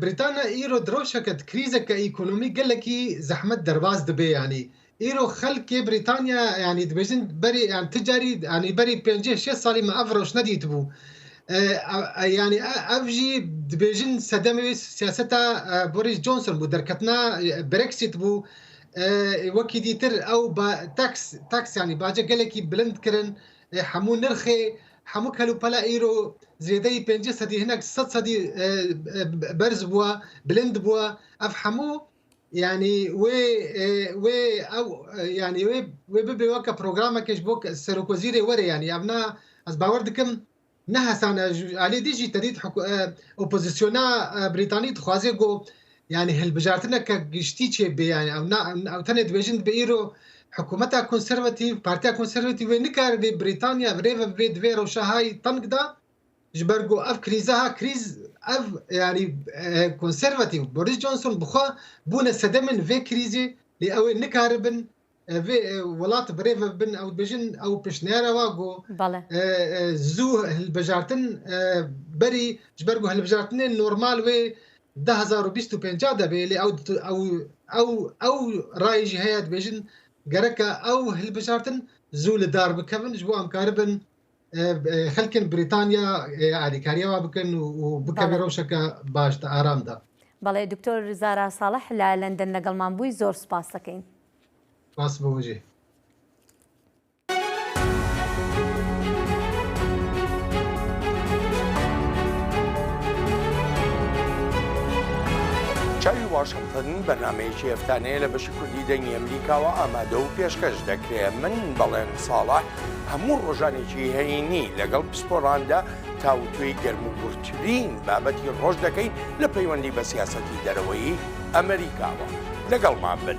Brîtanya îro di rewşeke di krîzeke ekonomî gelekî zehmet derbas dibe yanî îro xelkê Brîtanya yanî dibêjin berî yan ti carî yanî berî pêncî şêst salî me ev rewş nedîtibû yanî ev jî dibêjin sedemê wê siyaseta Boris Johnson bû derketina Brexit bû wekî dîtir ew tax tax yanî bace gelekî bilind kirin hemû nirxê Hemû kelûpela îro zêdeyî 50 sedî hinek sed sedî berz bûye, bilind bûye. Ev hemû yanî wê wê ew yanî wê wê bibe weke programekê ji bo serokwezîrê were yanî ev na ez bawer dikim ne hesan e ji aliyê dî jî te dît opozisyona Brîtanî dixwaze ku Yanî hilbijartineke giştî çêbê yanî ew na ew tenê dibêjin dibe îro hikûmeta konservatîv, partiya konservatîv wê nikaribe Brîtanya bi rê ve bibe di vê rewşa hay teng de ji ber ku ev krîza ha krîz ev yanî konservatîv Boris Johnson bi xwe bûne sedemên vê krîzê lê ew ê nikaribin Vê welat bi rê ve bibin ew dibêjin ew pêşniyara wa ku zû hilbijartin berî ji ber ku hilbijartinên normal wê 2025 de bê lê ew ew ew ew rayê jî heye dibêjin gereke ew hilbijartin zû li dar bikevin ji bo em karibin xelkên Brîtanya alîkariya wa bikin û bikeve rewşeke baş di aram de. Belê Doktor Zara Salih لە لەندەن لەگەڵمان بووی زۆر سوپاس دەکەین. سپاس بۆ وەجێ. چاوی واشنتن بەرنامەیەکی هەفتانەیە لە بەشی کوردی دەنگی ئەمریکاوە ئامادە و پێشکەش دەکرێ من بەڵێن ساڵح هەموو ڕۆژانێکی هەینی لەگەڵ پسپۆڕاندا تاوتوێی گەرم و گوڕترین بابەتی ڕۆژ دەکەین لە پەیوەندی بە سیاسەتی دەرەوەیی ئەمریکاوە. لەگەڵمان بن.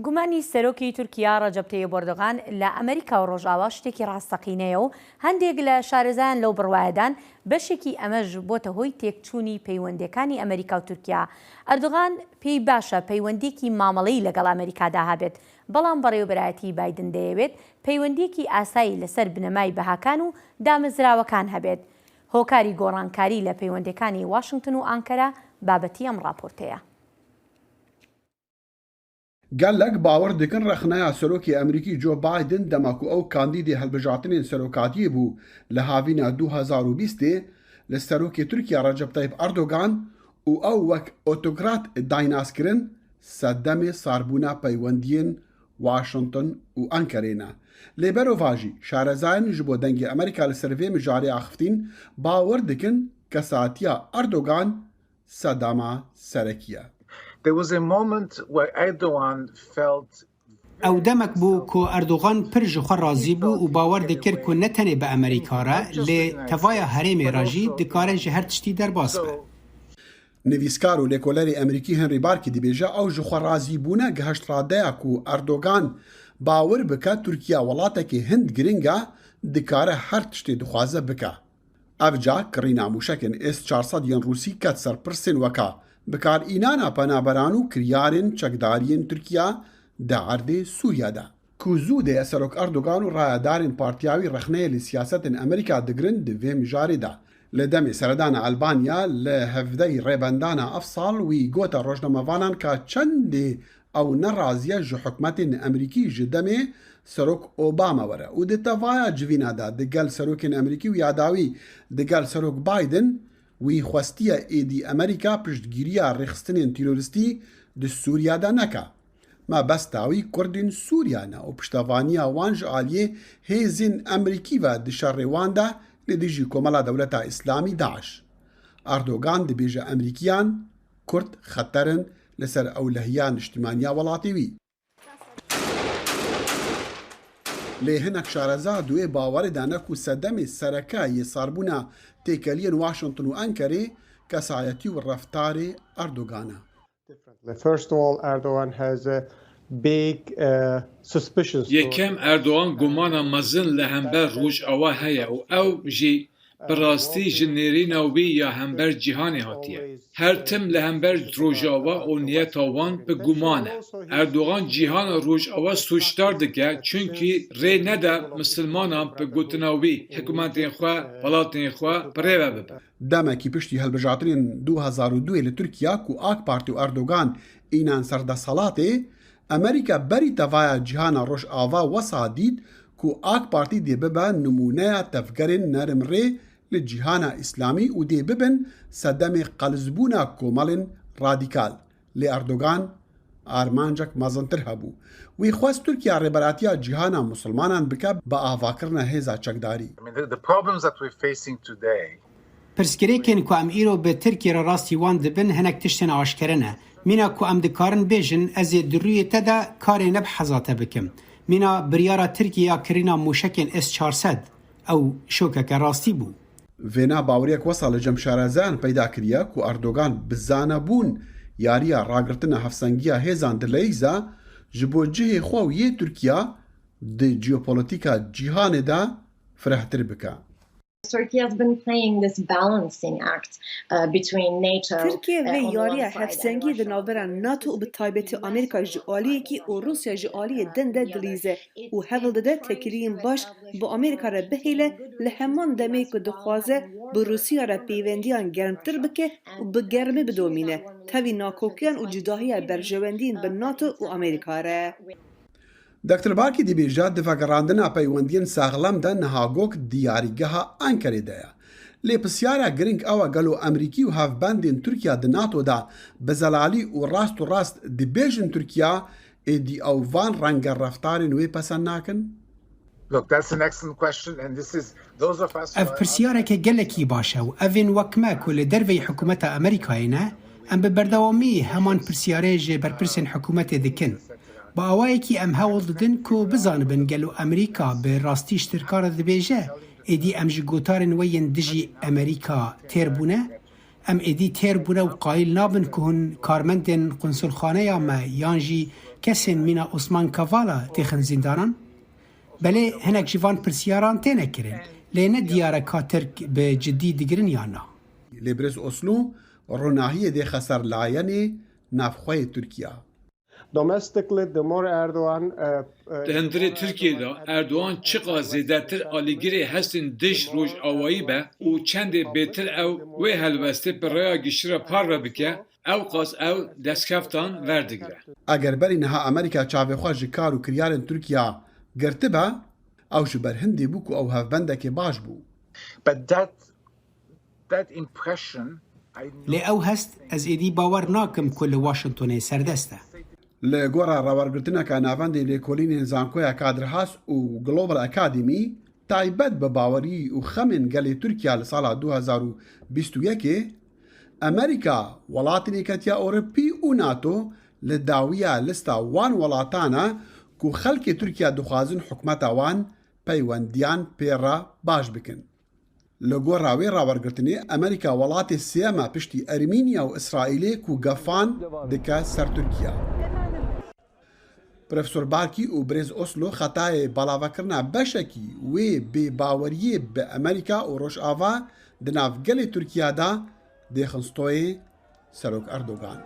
گومانی سەرۆکی تورکیا ڕەجەب تەیب ئەردۆغان لە ئەمەریکا و ڕۆژئاوا شتێکی ڕاستەقینەیە و هەندێک لە شارەزایان لەو بڕوایەدان بەشێکی ئەمەش بۆتە هۆی تێکچوونی پەیوەندییەکانی ئەمەریکا و تورکیا. ئەردۆغان پێی باشە پەیوەندییەکی مامەڵەیی لەگەڵ ئەمەریکادا هەبێت، بەڵام بەڕێوەبەرایەتیی بایدن دەیەوێت پەیوەندییەکی ئاسایی لەسەر بنەمای بەهاکان و دامەزراوەکان هەبێت. هۆکاری گۆڕانکاری لە پەیوەندییەکانی واشنگتن و ئانکەرە بابەتی ئەم ڕاپۆرتەیە. Gelek bawer dikin rexneya Serokê Amerîkî Joe Biden dema ku ew kandîdê hilbijartinên serokatiyê bû li havîna 2020 ê li Serokê Tirkiye Recep Tayyip Erdogan û ew wek otokrat daynaskirin sedemê sarbûna peywendiyên Washington û Enkerê ne. Lê berovajî şarezayên ji bo Dengê Amerîka li ser vê mijarê axiftîn bawer dikin kesatiya Erdogan sedema serekî ye. There was a moment where Erdogan felt Ew demek bû ku Erdogan pir ji xwe razî bû û bawer dikir ku ne tenê bi Amerîka re lê tevaya herêmê re jî dikare ji her tiştî derbas be. Nivîskar û lêkolerê Amerîkî Henry Barkey dibêje ew ji xwe razîbûne gihişt radeya ku Erdogan bawer bike Tirkiye welatekî hind giring e dikare her tiştê dixwaze bike. Ev ca kirîna mûşekên S 400 yên Rûsî ket ser pirsên weka bikarînana penaberan û kiryarên çekdariyên Tirkiya di erdê Sûriye de. Ku zû dê Serok Erdogan û rayedarên partiya wî rexneyê li siyasetên Amerîka digirin di vê mijarê de. Li demê seredana Elbanya li hevdey rêbendana ev sal wî gote rojnamevanan ka çendê. Ew ne raziye ji hikûmetên Emerîkî ji demê Serok Obama were û di tevaya civîna de di gel serokên Emerîkî û ya dawî di gel Serok Biden wî xwestiye êdî Emerîka piştgîriya rêxistinên tîroristî di Sûriya de neke. Mebesta wî Kurdên Sûriya ne û piştevaniya wan ji aliyê hêzên Emerîkî ve di şerê wan de li dijî Komela Dewleta Îslamî DAIŞ. Erdogan dibêje Emerîkiyan Kurd xeter in li ser ewlehiya niştimaniya welatê wî. Lê hinek şareza di wê bawerê de ne ku sedemê sereke yê sarbûna têkeliyên Washington û Enkerê kesayetî û reftarê Erdogan e. Yekem Erdogan gumana mezin li hember Rojava heye û ew jî bi rastî ji nêrîna wî ya hember cîhanê hatiye. Her tim li hember Rojava û niyeta wan bi guman e. Erdogan cîhana Rojava sûcdar dike çunkî rê nede misilmanan bi gotina wî hikûmetên xwe, welatên xwe birêve bibin. Demekî piştî hilbijartinên 2002 li Tirkiya ku AK Partî û Erdogan înan ser desthilatê, Amerîka berî tevaya cîhana Rojava wesa dît ku AK Partî dê bibe nimûneya tevgerên nermrê li cîhana Îslamî û dê bibin sedemê qelzbûna komelên radîkal. Lê Erdogan armancek mezintir hebû. Wî xwest Tirkiye rêberatiya cîhana misilmanan bike bi avakirina hêza çekdarî. Pirsgirêkên ku em îro bi Tirkiyê re rastî wan dibin hinek tiştên aşkere ne. Mîna ku em dikarin bêjin ez ê di rûyê te de karê ne bi heza te bikim. Mîna biryara Tirkiyê ya kirîna mûşekên S 400. Ew şokeke rastî bû. Vêna baweriyek wisa li cem şarezayan peyda kiriye ku Erdogan bi zanebûn yariya ragirtina hevsengiya hêzan dileyîze ji bo cihê xwe û yê Tirkiya di jeopolîtîka cîhanê de firehtir bike. Tirkiye vê yariya hevsengiyê di navbera NATO û bi taybetî Amerîka ji aliyekî û Rûsya ji aliyê din de dilîze û hewl dide têkiliyên baş bi Amerîka re bihêle li heman demê ku dixwaze bi Rûsya re pêwendiyan germtir bike û bi germî bidomîne tevî nakokiyan û cudahiya berjewendiyên bi NATO û Amerîka re. Doktor Barkî dibêje di vegerandina peywendiyên saxlem de niha gok di yarîgeha Enkerê de ye. Lê pisyara giring ew e gelo Amerîkî û hevbendên Tirkiya di NATO de bi zelalî û rast û rast dibêjin Tirkiya êdî ew van renge reftarên wê pesend nakin? Ev pirsiyareke gelekî baş e û evên wek me ku li derveyî hikûmeta Amerîkayê ne, em bi berdewamî heman pirsiyarê ji berpirsên hikûmetê dikin. Bi awayekî em hewl didin ku bizanibin gelo Amerîka bi rastî ji Tirkan re dibêje êdî em ji gotarên we yên dijî Amerîka têr bûne? Em êdî têr bûne û qayîl nabin ku hûn karmendên qunsulxaneya me yan jî kesên mîna Osman Kavala têxin zîndanan? Belê hinek ji van pirsiyaran têne kirin, lê ne diyar e ka Tirk bi cidî digirin yan na. Lê birêz Oslo ronahiyê dêxe ser layenê navxweyê Tirkiya. Di hundirê Tirkiyeyê de Erdogan çiqas zêdetir alîgirê hestên dij rojavayî be û çendê bêtir ew wê helwestê bi raya giştî re parve bike, ewqas ew destkeftan verdigre. Eger berî niha Amerîka çavê xwe ji kar û kiryarên Tirkiya girtibe, ew ji ber hindê bû ku ew hevbendekê baş bû. Lê ew hest ez êdî bawer nakim ku li Washingtonê serdest e. Li gora rawergirtineke Navendê Lêkolînên Zankoya Kadir Has û Global Academy taybet bi bawerî û xemên gelê Tirkiya li sala 2021 ê, Amerîka, welatên Yeketiya Ewropî û NATO li dawiya lista wan welatan e ku xelkê Tirkiya dixwazin hikûmeta wan peywendiyan pê re baş bikin. Li gora wê rawergirtinê Amerîka welatê sêyem e piştî Ermînya û Îsraîlê ku gefan dike ser Tirkiye. Profesor Barkî û Birêz Oslo xetayê balavekirina beşekî wê bêbaweriyê bi Amerîka û Rojava di nav gelê Tirkiye de dêxin stoyê Serok Erdogan.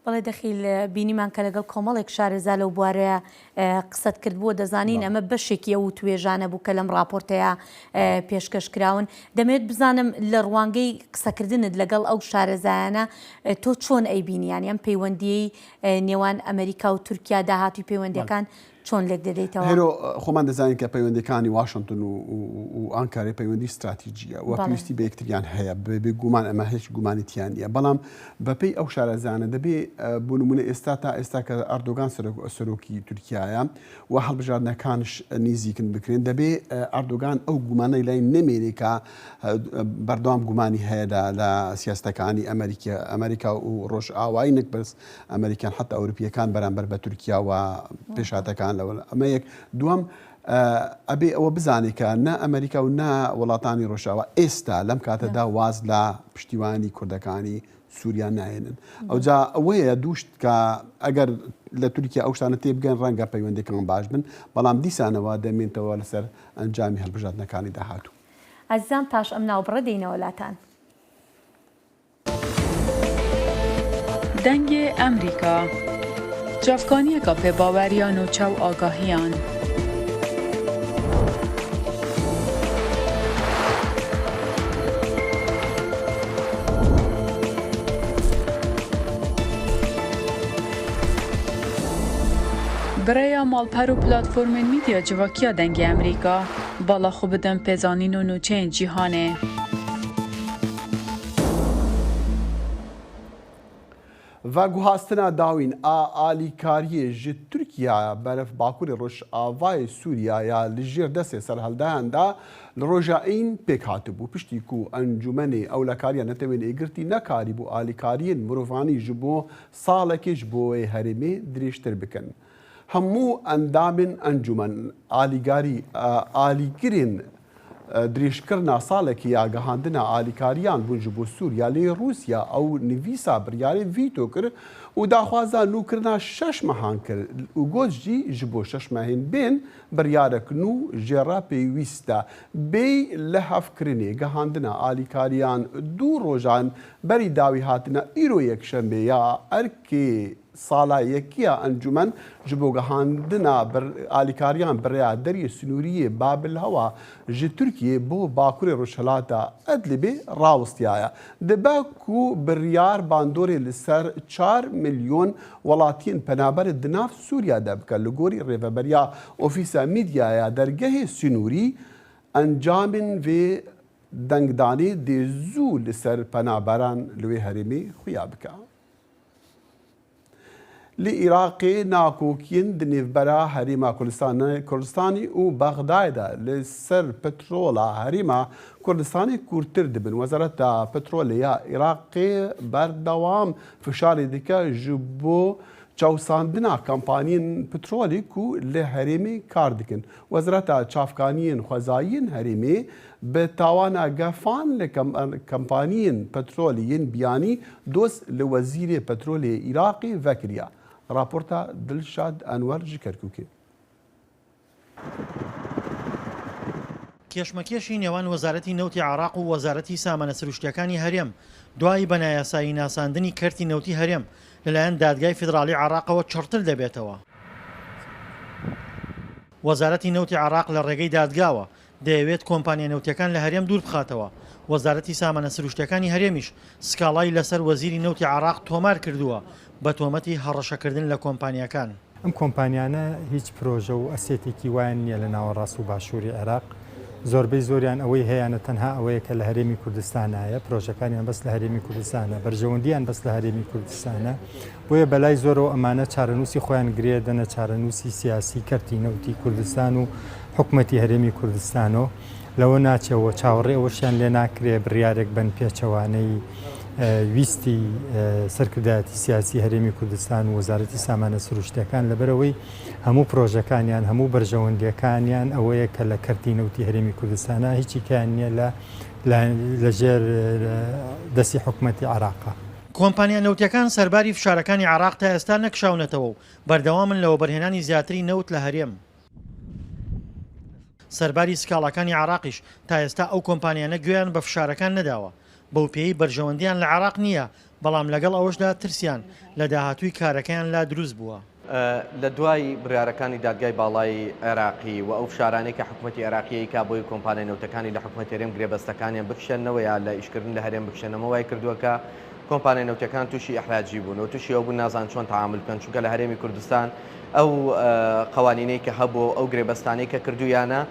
بەڵێ دەخیل، بینیمان کە لەگەڵ کۆمەڵێک شارەزا لەو بوارەیە قسەت کردبوو، دەزانین ئەمە بەشێکی ئەو وتوێژانە بوو کە لەم ڕاپۆرتەیا پێشکەش کراون. دەمەوێت بزانم لە ڕوانگەی قسەکردنت لەگەڵ ئەو شارەزایانە تۆ چۆن ئەیبینی؟ یانی ئەم پەیوەندییەی نێوان ئەمەریکا و تورکیا، داهاتووی پەیوەندییەکان چۆن لێک دەدەیتەوە؟ هێرۆ، خۆمان دەزانین کە پەیوەندیەکانی واشنتن و ئانکارێ پەیوەندی ستراتیجیە و پێویستی بە یەکتریان هەیە، بێ گومان ئەمە هیچ گومانی تیا نییە، بەڵام بەپێی ئەو شارەزانە دەبێ بۆ نمونە ئێستا تا ئێستا کە ئەردۆگان سەرۆکی تورکیایە و هەڵبژاردنەکانش نیزیکن بکرێن، دەبێ ئەردۆگان ئەو گومانەی لای نەمێنێ کە بەردەوام گومانی هەیە لە سیاستەکانی ئەمریکا و ڕۆژئاوایی نەک بەس ئەمریکان حتا ئەوروپیەکان بەرامبەر بە تورکیا و پێشاتەکان لەوە ئەمە یەک دووەم ئەبێ ئەوە بزانێت کە نە ئەمریکا و نە وڵاتانی ڕۆژاوا ئێستا لەم کاتەدا واز لە پشتیوانی کوردەکانی سووریا نایەنن ئەوجا ئەوەیە دووشت کە ئەگەر لە تورکیا ئەو شتانە تێبگەن ڕەنگە پەیوەندەکان باش بن بەڵام دیسانەوە دەمێنتەوە لەسەر ئەنجامی هەڵبژاردنەکانی داهاتوو. ئازیزان پاش ئەم ناوبڕە دێینەوە لاتان. دەنگێ ئەمریکا، چاڤکانیەکا پێباوەریا نوچە و ئاگاهیان. بڕێیا ماڵپەر و پلاتفۆرمێن میدیا جڤاکیا دەنگێ ئەمریکا، باڵا خو بدن پێزانین و نوچەیên جیهانێ. Veguhastina dawîn a alîkariyê ji Tirkiyeyê berev bakurê rojavayê Sûriya ya li jêr destê serhildayan de li roja În pêk hatibû. Piştî ku Encûmenê Ewlekariya Netewên Êgirtî nekarîbû alîkariyên mirovanî ji bo salekê ji bo wê herêmê dirêjtir bikin. Hemû endamên encûmen alîgarî alîgirên Dirêjkirina salekê ya gihandina alîkariyan bûn ji bo Sûriya lê Rûsya ew nivîsa biryarê vîto kir û daxwaza nûkirina şeş mehan kir û got jî ji bo şeş mehên bên biryarek nû jê re pêwîst e. Bêyî lihevkirinê gihandina alîkariyan du rojan berî dawîhatina îro yekşembê ya erkê Sala yekî ya encûmen ji bo gihandina alîkariyan bi rêya deriyê sinûrî yê Babilhewa ji Tirkiyeyê bo bakurê rojhilata Idlibê rawistiyaye. Dibe ku biryar bandorê li ser çar milyon welatiyên penaber di nav Sûriya de bike. Li gorî rêveberiya Ofîsa Mîdyaya Dergehê Sinûrî encamên vê dengdanê dê zû li ser penaberan li wê herêmê xuya bike. Li Iraqê nakokiyên di nêvbera Herêma Kurdistanê û Bexdayê de li ser petrola Herêma Kurdistanê kûrtir dibin. Wezareta Petrolê ya Iraqê berdewam fişarê dike ji bo çewsandina kampaniyên petrolê ku li herêmê kar dikin. Wezareta Çavkaniyên Xwezayiyên Herêmê Bi tawana gefan li kampaniyên petrolê yên biyanî doz li Wezîrê Petrolê yê Iraqê vekiriya. Raporta Dilşad Enwer ji Kerkûkê. کێشمەکێشی نێوان وەزارەتی نەوتی عێراق و وەزارەتی سامانە سروشتییەکانی هەرێم دوای بە نایاسایی ناساندنی کەرتی نەوتی هەرێم لەلایەن دادگای فیدراڵی عێراقەوە چڕتر دەبێتەوە. وەزارەتی نەوتی عێراق لە ڕێگەی دادگاوە دەیەوێت کۆمپانیا نەوتیەکان لە هەرێم دووربخاتەوە، وەزارەتی سامانە سروشتیەکانی هەرێمیش سکاڵای لەسەر وەزیری نەوتی عێراق تۆمار کردووە بە تۆمەتی هەڕەشەکردن لە کۆمپانیاکان. ئەم کۆمپانیانە هیچ پرۆژە و ئەسێتێکی وایان نییە لە ناوەڕاست و باشووری عێراق، زۆربەی زۆریان ئەوەی هەیانە تەنها ئەوەیە کە لە هەرێمی کوردستانایە، پرۆژەکانیان بەس لە هەرێمی کوردستانە، بەرژەوەندییان بەس لە هەرێمی کوردستانە، بۆیە بەلای زۆرەوە ئەمانە چارەنووسی خۆیان گرێ دەنە چارەنووسی سیاسی کەرتی نەوتی کوردستان و حکومەتی هەرێمی کوردستانۆ لەوە ناچێ و چاوەڕێ ئەوەشیان لێ ناکرێ بڕیارێک بەن پێچەوانەی ویستی سەرکردایەتی سیاسی هەرێمی کوردستان و وەزارەتی سامانە سروشتیەکان لەبەرئەوەی هەموو پرۆژەکانیان هەموو بەرژەوەندیەکانیان ئەوەیە کە لە کەرتی نەوتی هەرێمی کوردستانە هیچی کەیان نییە لە لەژێر دەستی حکومەتی عێراقا. کۆمپانیا نەوتیەکان سەرباری فشارەکانی عێراق تا ئێستا نەکشاونەتەوە و بەردەوامن لە وەبەرهێنانی زیاتری نەوت لە هەرێم. سەرباری سکاڵاکانی عێراقیش تا ئێستا ئەو کۆمپانیانە گوێیان بە فشارەکان نەداوە. بەوپێیەی بەرژەوەندییان لە عێراق نییە، بەڵام لەگەڵ ئەوەشدا ترسیان لە داهاتووی کارەکەیان لا دروست بووە. لە دوای بڕیارەکانی دادگای باڵای عێراقی و ئەو فشارانەی کە حکومەتی عێراقی ئەیکا بۆی کۆمپانیا نەوتەکانی لە حکومەتی هەرێم گرێبەستەکانیان بکشێننەوە یا لە ئیشکردن لە هەرێم بکشێنەوە وای کردووە کە کۆمپانیا نەوتەکان تووشی ئیحراجی بوون و تووشی ئەو بوون نازان چۆن تەعامول بکەن چونکە لە هەرێمی کوردستان ئەو قوانینەی کە هەبوو و ئەو گرێبەستانەی کە کردوویانە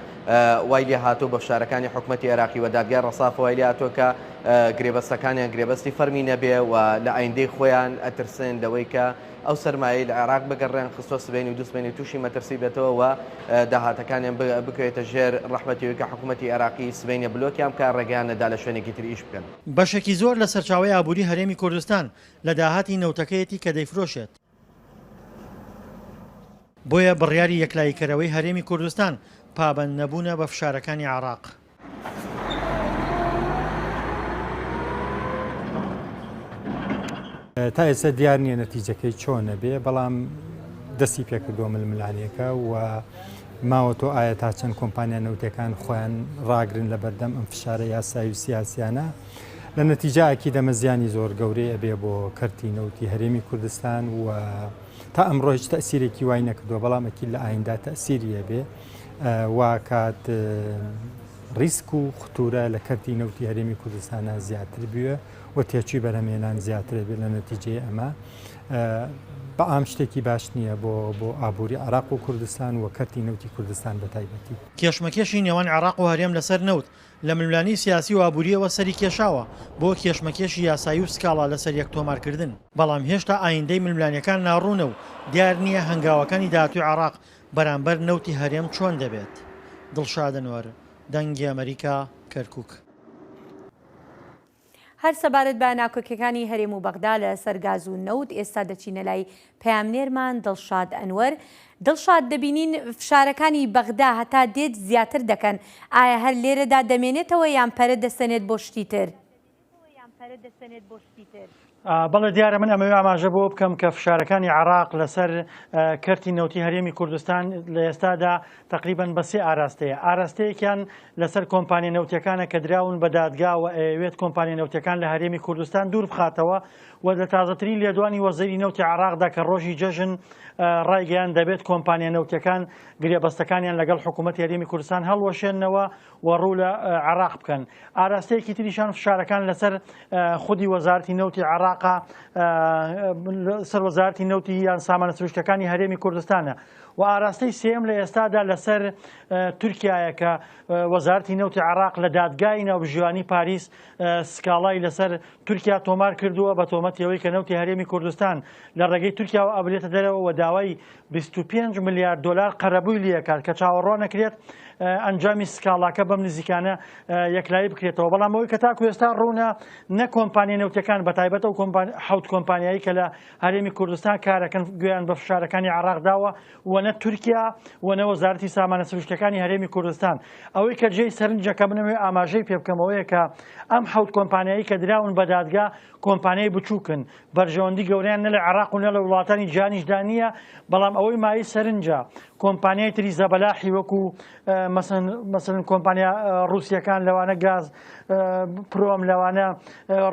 وای لێ هاتوو بە فشارەکانی حکومەتی عێراقی و دادگای ڕەسافە وای لێ هاتووە کە گرێبەستەکانیان گرێبەستی فەرمی نەبێ و لە ئایندەی خۆیان ئەترسن لەوەی کە ئەو سەرمایەی لە عێراق بەگەڕیان خستووە سبەینی و دووسبەینی تووشی مەترسی بێتەوە و داهاتەکانیان بکەوێتە ژێر ڕەحمەتی ئەوەی کە حکوومەتی عێراقی سبەینێ بلۆکیان بکات ڕێگەیان نەدا لە شوێنێکی تر ئیش بکەن. بەشێکی زۆر لە سەرچاوەی ئابووری هەرێمی کوردستان لە داهاتی نەوتەکەیەتی کە دەیفرۆشێت. بۆیە بڕیاری یەکلاییکەرەوەی هەرێمی کوردستان پابەندنەبوونە بە فشارەکانی عێراق. تا ئێستا دیار نییە نەتیجەکەی چۆنە بێ بەڵام دەستی پێکردووە ململانێکە و ماوەتەوە ئایا تا چەند کۆمپانیا نەوتەکان خۆیان ڕاگرن لە بەردەم ئەم فشارە یاسایی و سیاسیانە لە نەتیجە ئەکید ئەمە زیانی زۆر گەورەی ئەبێ بۆ کەرتی نەوتی هەرێمی کوردستان و تا ئەمڕۆ هیچ تەسیرێکی وای نەکردووە بەڵام ئەکید لە ئایندا تەسیری ئەبێ وا کات ڕیسک و خطورە لە کەرتی نەوتی هەرێمی کوردستانە زیاتر بوێ و تێچووی بەرهەمهێنان زیاتر بێت لە نەتیجەی ئەمە بەعام شتێکی باش نییە بۆ بۆ ئابووری عراق و کوردستان و کەرتی نەوتی کوردستان بە تایبەتی. کێشمەکێشی نێوان عێراق و هەرێم لەسەر نەوت لە ململانێی سیاسی و ئابوورییەوە سەری کێشاوە بۆ کێشمەکێشی یاسایی و سکاڵا لەسەر یەک تۆمارکردن، بەڵام هێشتا ئایندەی ململانێکان ناڕوونە و دیار نییە هەنگاوەکانی داهاتووی عێراق بەرامبەر نەوتی هەرێم چۆن دەبێت. دڵشاد ئەنوەر، دەنگی ئەمەریکا، کەرکوک. هەر سەبارەت بە ناکۆکیەکانی هەرێم و بەغدا لە سەر گاز و نەوت ئێستا دەچینە لای پەیامنێرمان دڵشاد ئەنوەر. دڵشاد دەبینین فشارەکانی بەغدا هەتا دێت زیاتر دەکەن، ئایا هەر لێرەدا دەمێنێتەوە یان پەرە دەسەنێت بۆ شتی تر؟ بەڵێ دیارە من ئەمەوێ ئاماژە بۆ بکەم کە فشارەکانی عێراق لەسەر کەرتی نەوتی هەرێمی کوردستان لە ئێستادا تقریبان بە سێ ئاراستەیە ئاراستەیەکیان لەسەر کۆمپانیا نەوتیەکانە کە دراون بە دادگا و ئەیەوێت کۆمپانیا نەوتیەکان لە هەرێمی کوردستان دوور بخاتەوە و لە تازەترین لێدوانی وەزیری نەوتی عێراقدا کە ڕۆژی جەژن ڕایگەیاند دەبێت کۆمپانیا نەوتیەکان گرێبەستەکانیان لەگەڵ حکوومەتی هەرێمی کوردستان هەڵوەشێنەوە و ڕوو لە عێراق بکەن. ئاراستەیەکی تریشان فشارەکان لەسەر خودی وەزارەتی نەوتی عێراقە سەر وەزارەتی نەوتی یان سامانە سروشتەکانی هەرێمی کوردستانە و ئاراستەی سێم لە ئێستادا لەسەر تورکایە کە وەزارەتی نەوتی عێراق لە دادگای ناوبژیوانی پاریس سکاڵای لەسەر تورکیا تۆمار کردووە بە تۆمەتی ئەوەی کە نەوتی هەرێمی کوردستان لە ڕێگەی تورکیاوە ئەبرێتە دەرەوە و داوای 25 ملیار دۆلار قەرەبووی لێکات کە چاوەڕوان نەکرێت ئەنجامی سکاڵاکە بەم نزیکانە یەکلایی بکرێتەوە بەڵام ئەوەی کە تاکو ئێستا ڕوونە نە کۆمپانیا نەوتەکان بە تایبەت ئەو حوت کۆمپانیایی کە لە هەرێمی کوردستان کارەکەن گوێیان بە فشارەکانی عێراق داوە و نە تورکیا و نە وەزارەتی سامانە سروشتەکانی هەرێمی کوردستان. ئەوەی کە جێی سەرنجە کە بمەوێ ئاماژەی پێ بکەم ئەوەیە کە ئەم حەوت کۆمپانیایی کە دراون بە دادگا کۆمپانیای بچووکن، بەرژەوەندی گەورەیان نە لە عێراق و نە لە وڵاتانی جیهانیشدا نییە، بەڵام ئەوەی مایەی سەرنجە کۆمپانیای تری زەبەلاحی وەکو مەسەلەن کۆمپانیا ڕووسیەکان لەوانە گاز پرۆم لەوانە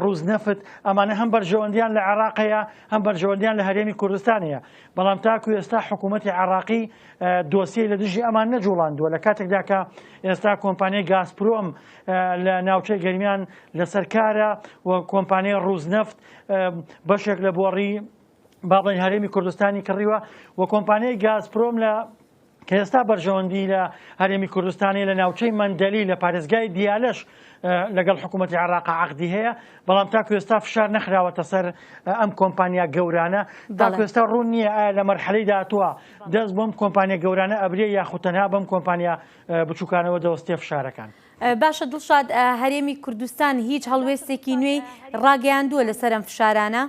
ڕووس نەفت ئەمانە هەم بەرژەوەندیان لە عێراق هەیە هەم بەرژەوەندیان لە هەرێمی کوردستان هەیە بەڵام تاکو ئێستا حکوومەتی عێراقی دۆسیەی لە دژی ئەمان نەجوڵاندووە لە کاتێکدا کە ئێستا کۆمپانیای گازپرۆم لە ناوچەی گەرمیان لەسەر کارە و کۆمپانیای ڕووزنەفت بەشێک لە بۆڕی با بڵێین هەرێمی کوردستانی کڕیوە و کۆمپانیای گازپرۆم لە کە ئێستا بەرژەوەندی لە هەرێمی کوردستانی لە ناوچەی مەندەلی لە پارێزگای دیالەش لەگەڵ حکوومەتی عێراق عقدی هەیە بەڵام تاکو ئێستا فشار نەخراوەتە سەر ئەم کۆمپانیا گەورانە تاکو ئێستا ڕوون نییە ئایا لە مەرحەلەی داهاتووە دەست بەم کۆمپانیا گەورانە ئەبرێ یاخود تەنها بەم کۆمپانیا بچووکانەوە دەوەستێ فشارەکان. باشە دڵشاد هەرێمی کوردستان هیچ هەڵوێستێکی نوێی ڕاگەیاندووە لەسەر ئەم فشارانە؟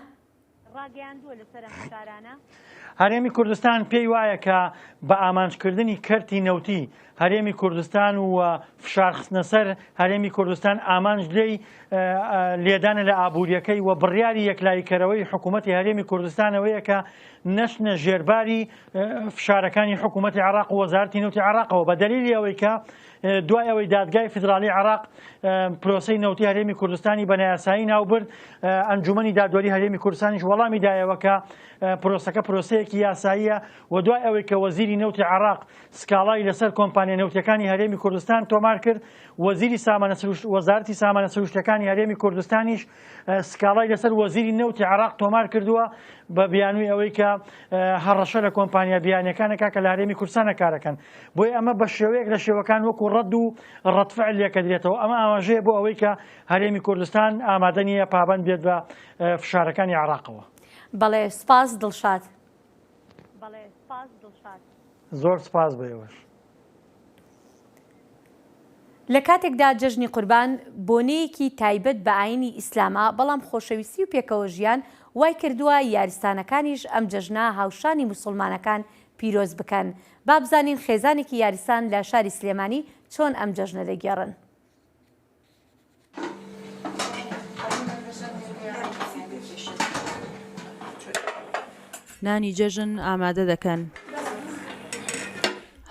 هەرێمی کوردستان پێی وایە کە بە ئامانجکردنی کەرتی نەوتی هەرێمی کوردستان و فشارخستنە سەر هەرێمی کوردستان ئامانج لێی لێدانە لە ئابووریەکەی و بڕیاری یەکلاییکەرەوەی حکوومەتی هەرێمی کوردستانەوەیە کە نەچنە ژێرباری فشارەکانی حکوومەتی عێراق و وەزارەتی نەوتی عێراقەوە بە دەلیلی ئەوەی کە دوای ئەوەی دادگای فیدراڵی عێراق پرۆسەی نەوتی هەرێمی کوردستانی بە نایاسایی ناوبرد ئەنجومەنی دادوەری هەرێمی کوردستانیش وەڵامی دایەوە کە پرۆسەکە پرۆسەیەکی یاساییە و دوای ئەوەی کە وەزیری نەوتی عێراق سکاڵای لەسەر کۆمپانیا نەوتیەکانی هەرێمی کوردستان تۆمار کرد وەزیری سامانە سروشت وەزارەتی سامانە سروشتەکانی هەرێمی کوردستانیش سکاڵای لەسەر وەزیری نەوتی عێراق تۆمار کردووە بە بیانووی ئەوەی کە هەڕەشە لە کۆمپانیا بیانیەکانەکە کە لە هەرێمی کوردستانە کارەکەن بۆیە ئەمە بە شێوەیەک لە شێوەکان وەکو ڕەد و ڕەتفعل لێکەدرێتەوە ئەمە ئاماژەیە بۆ ئەوەی کە هەرێمی کوردستان ئامادە نییە پابەند بێت بە فشارەکانی عێراقەوە. بەڵێ سپاس دڵشاد. زۆر سپاس بۆ ئێوەش. لە کاتێکدا جەژنی قوربان بۆنەیەکی تایبەت بە ئایینی ئیسلامە، بەڵام خۆشەویستی و پێکەوەژیان وای کردووە یارسانەکانیش ئەم جەژنە هاوشانی موسوڵمانەکان پیرۆز بکەن. با بزانین خێزانێکی یارسان لە شاری سلێمانی چۆن ئەم جەژنە دەگێڕن. نانی جەژن ئامادە دەکەن.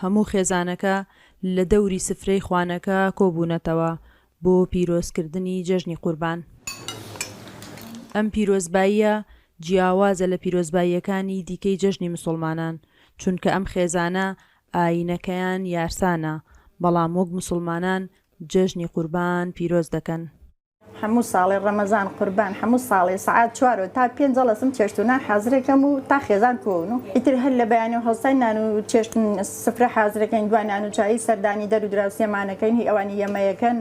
هەموو خێزانەکە لە دەوری سفرەی خوانەکە کۆبوونەتەوە بۆ پیرۆزکردنی جەژنی قوربان. ئەم پیرۆزباییە جیاوازە لە پیرۆزباییەکانی دیکەی جەژنی مسوڵمانان، چونکە ئەم خێزانە ئایینەکەیان یارسانە، بەڵام وەک مسوڵمانان جەژنی قوربان پیرۆز دەکەن. هەموو ساڵێ ڕەمەزان قوربان هەموو ساڵێ سەعات چوارەوە تا پێنج هەڵەسم چێشت و نان حازرەکەم و تا خێزان کۆون و ئیتر هەر لە بەیانیەوە هەڵساین نان و چێشت سفرە حازرەکەین دوا نان و چایی سەردانی دەر و دراوسێمانەکەین هی ئەوانی یەمەیەکەن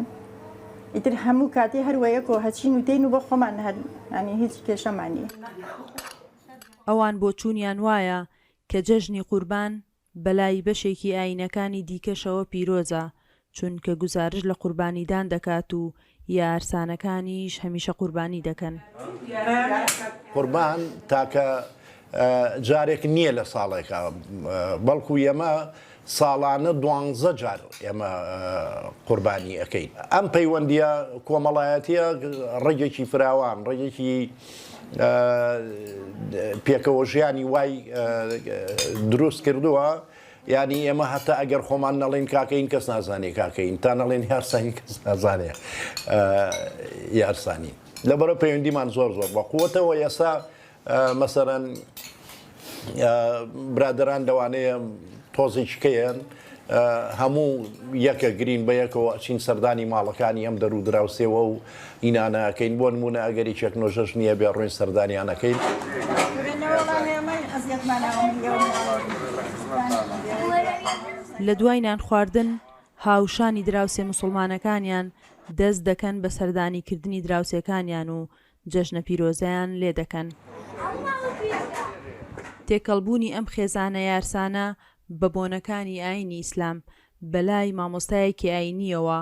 ئیتر هەموو کاتی هەر وەیەکۆ هەچین و تێین و بۆ خۆمان هەر یانی هیچ کێشەمان نییە. ئەوان بۆچوونیان وایە کە جەژنی قوربان بەلای بەشێکی ئایینەکانی دیکەشەوە پیرۆزە، چونکە گوزارشت لە قوربانیدان دەکات و یارسانەکانیش هەمیشە قوربانی دەکەن. قوربان تاکە جارێک نییە لە ساڵێکا، بەڵکو ئێمە ساڵانە دوانزە جار ئێمە قوربانی ئەکەین. ئەم پەیوەندییە کۆمەڵایەتییە ڕەگێکی فراوان، ڕەگێکی پێکەوەژیانی وای دروست کردووە یانی ئێمە هەتا ئەگەر خۆمان نەڵێن کاکەین کەس نازانێ کاکەین تا نەڵێن یارسانی کەس نازانێ یارسانی لەبەرە پەیوەندیمان زۆر زۆر بە قوتەوە ئێستا مەسەرەن برادەران لەوانەیە تۆزێکی کەیەن هەموو یەکە گرین بە یەکەوە ئەچین سەردانی ماڵەکانی ئەم دەر و دراوسێوە و ئینانە ئەکەین بۆ نمونە ئەگەر یەکێک نۆژەش نییە بێ ڕۆین سەردانیان ئەکەین. لە دوای نان خواردن هاوشانی دراوسێ موسڵمانەکانیان دەست دەکەن بە سەردانی کردنی دراوسێکانیان و جەژنە پیرۆزەیان لێ دەکەن. تێکەڵبوونی ئەم خێزانە یارسانە بە بۆنەکانی ئایینی ئیسلام، بەلای مامۆستایەکی ئایینییەوە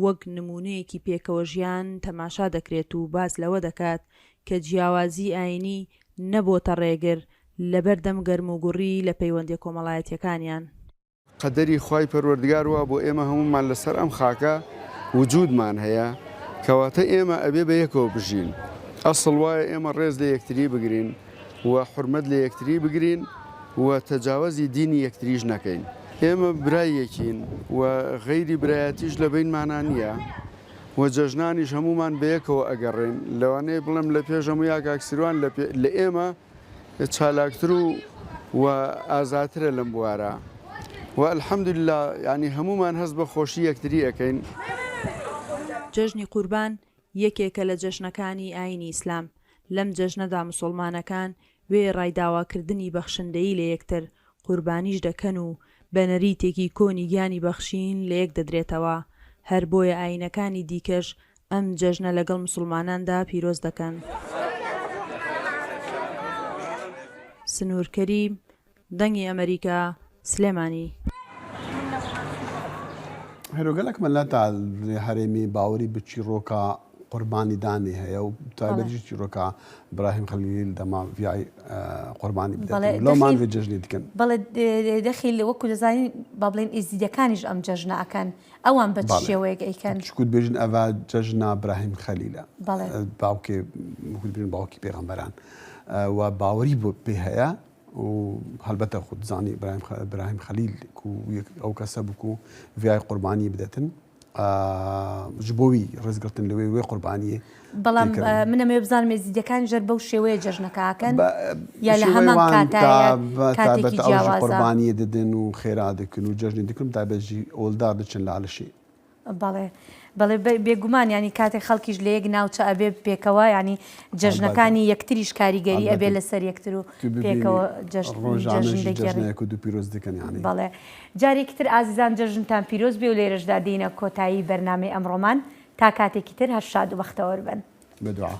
وەک نموونەیەکی پێکەوەژیان تەماشا دەکرێت و باس لەوە دەکات کە جیاوازیی ئایینی نەبۆتە ڕێگر لەبەردەم گەرموگوڕی لە پەیوەندییە کۆمەڵایەتییەکانیان. قەدەری خوای پەروەردگار وابوو ئێمە هەموومان لەسەر ئەم خاکە وجودمان هەیە کەواتە ئێمە ئەبێ بە یەکەوە بژین ئەسڵ وایە ئێمە ڕێز لە یەکتری بگرین و حورمەت لە یەکتری بگرین و تەجاوەزی دینی یەکتریش نەکەین ئێمە برای یەکین و غەیری برایەتیش لە بەینمانا نییە و جەژنانیش هەموومان بە یەکەوە ئەگەڕێین لەوانەیە بڵێم لە پێش هەموویا کاک سیروان لە ئێمە چالاکتر و و ئازاترە لەم بوارە و الحمدللە یانی هەموومان هەست بە خۆشی یەکتری ئەکەین. جەژنی قوربان یەکێکە لە جەژنەکانی ئایینی ئیسلام، لەم جەژنەدا موسوڵمانەکان وێڕای داواکردنی بەخشندەیی لە یەکتر، قوربانیش دەکەن و بە نەریتێکی کۆنی گیانی بەخشین لە یەک دەدرێتەوە، هەر بۆیە ئایینەکانی دیکەش ئەم جەژنە لەگەڵ موسڵماناندا پیرۆز دەکەن. سنوور کەریم، دەنگی ئەمەریکا، سلێمانی. هێرۆ گەلەک مللەتە لە هەرێمی باوەری بە چیڕۆکا قوربانی دانی هەیە و تایبەتیش چیڕۆکا براهیم خەلیل دەما ڤیای قوربانی بدات لەو مان ڤێ جەژنی دکەن. بەڵێ دەخیل وەکو دەزانین با بڵێین ئێزیدیەکانیش ئەم جەژنە ئەکەن ئەوان بە چ شێوەیەک ئەیکەن؟ چکوت بێژن ئەڤ جەژنا براهیم خەلیلە باوکێ وەکو بێژن باوکی پێغەمبەران و باوەری بۆ پێ هەیە. و هەلبەتە خود زانی براهیم خەلیل کو ئەو کەسە بوو کو ڤیای قوربانی بدەتن ji بۆ وی ڕێزگرتن لەوێ وێ قوربانیە بەڵام منەمەوێ بزانم ئێزیدیەکان ژەر بەو شێوەیە جەژنەکە ئەکەن یا لە هەمان کاتایە کاتێکی جیاوازە قوربانیە دەدەن و خێرا دەکەن و جەژنی دەکەن تایبەت ژی ئۆلدار دەچن لالشی. بەڵێ بەڵێ بێگومان ینی کاتێک خەڵکیش لە یەک ناوچە ئەبێ پێکەوە ینی جەژنەکانی یەکتریش کاریگەری ئەبێ لەسەر یەکتر و پێکەوە جەژن دەگێڕن پیرۆز دەکەن یانی بەڵێ جارێکی تر ئازیزان جەژنتان پیرۆز بێ و لێرەشدا دێینە کۆتایی بەرنامەی ئەمڕۆمان تا کاتێکی تر هەر شاد و بەختەوەر بن. بە دوعا.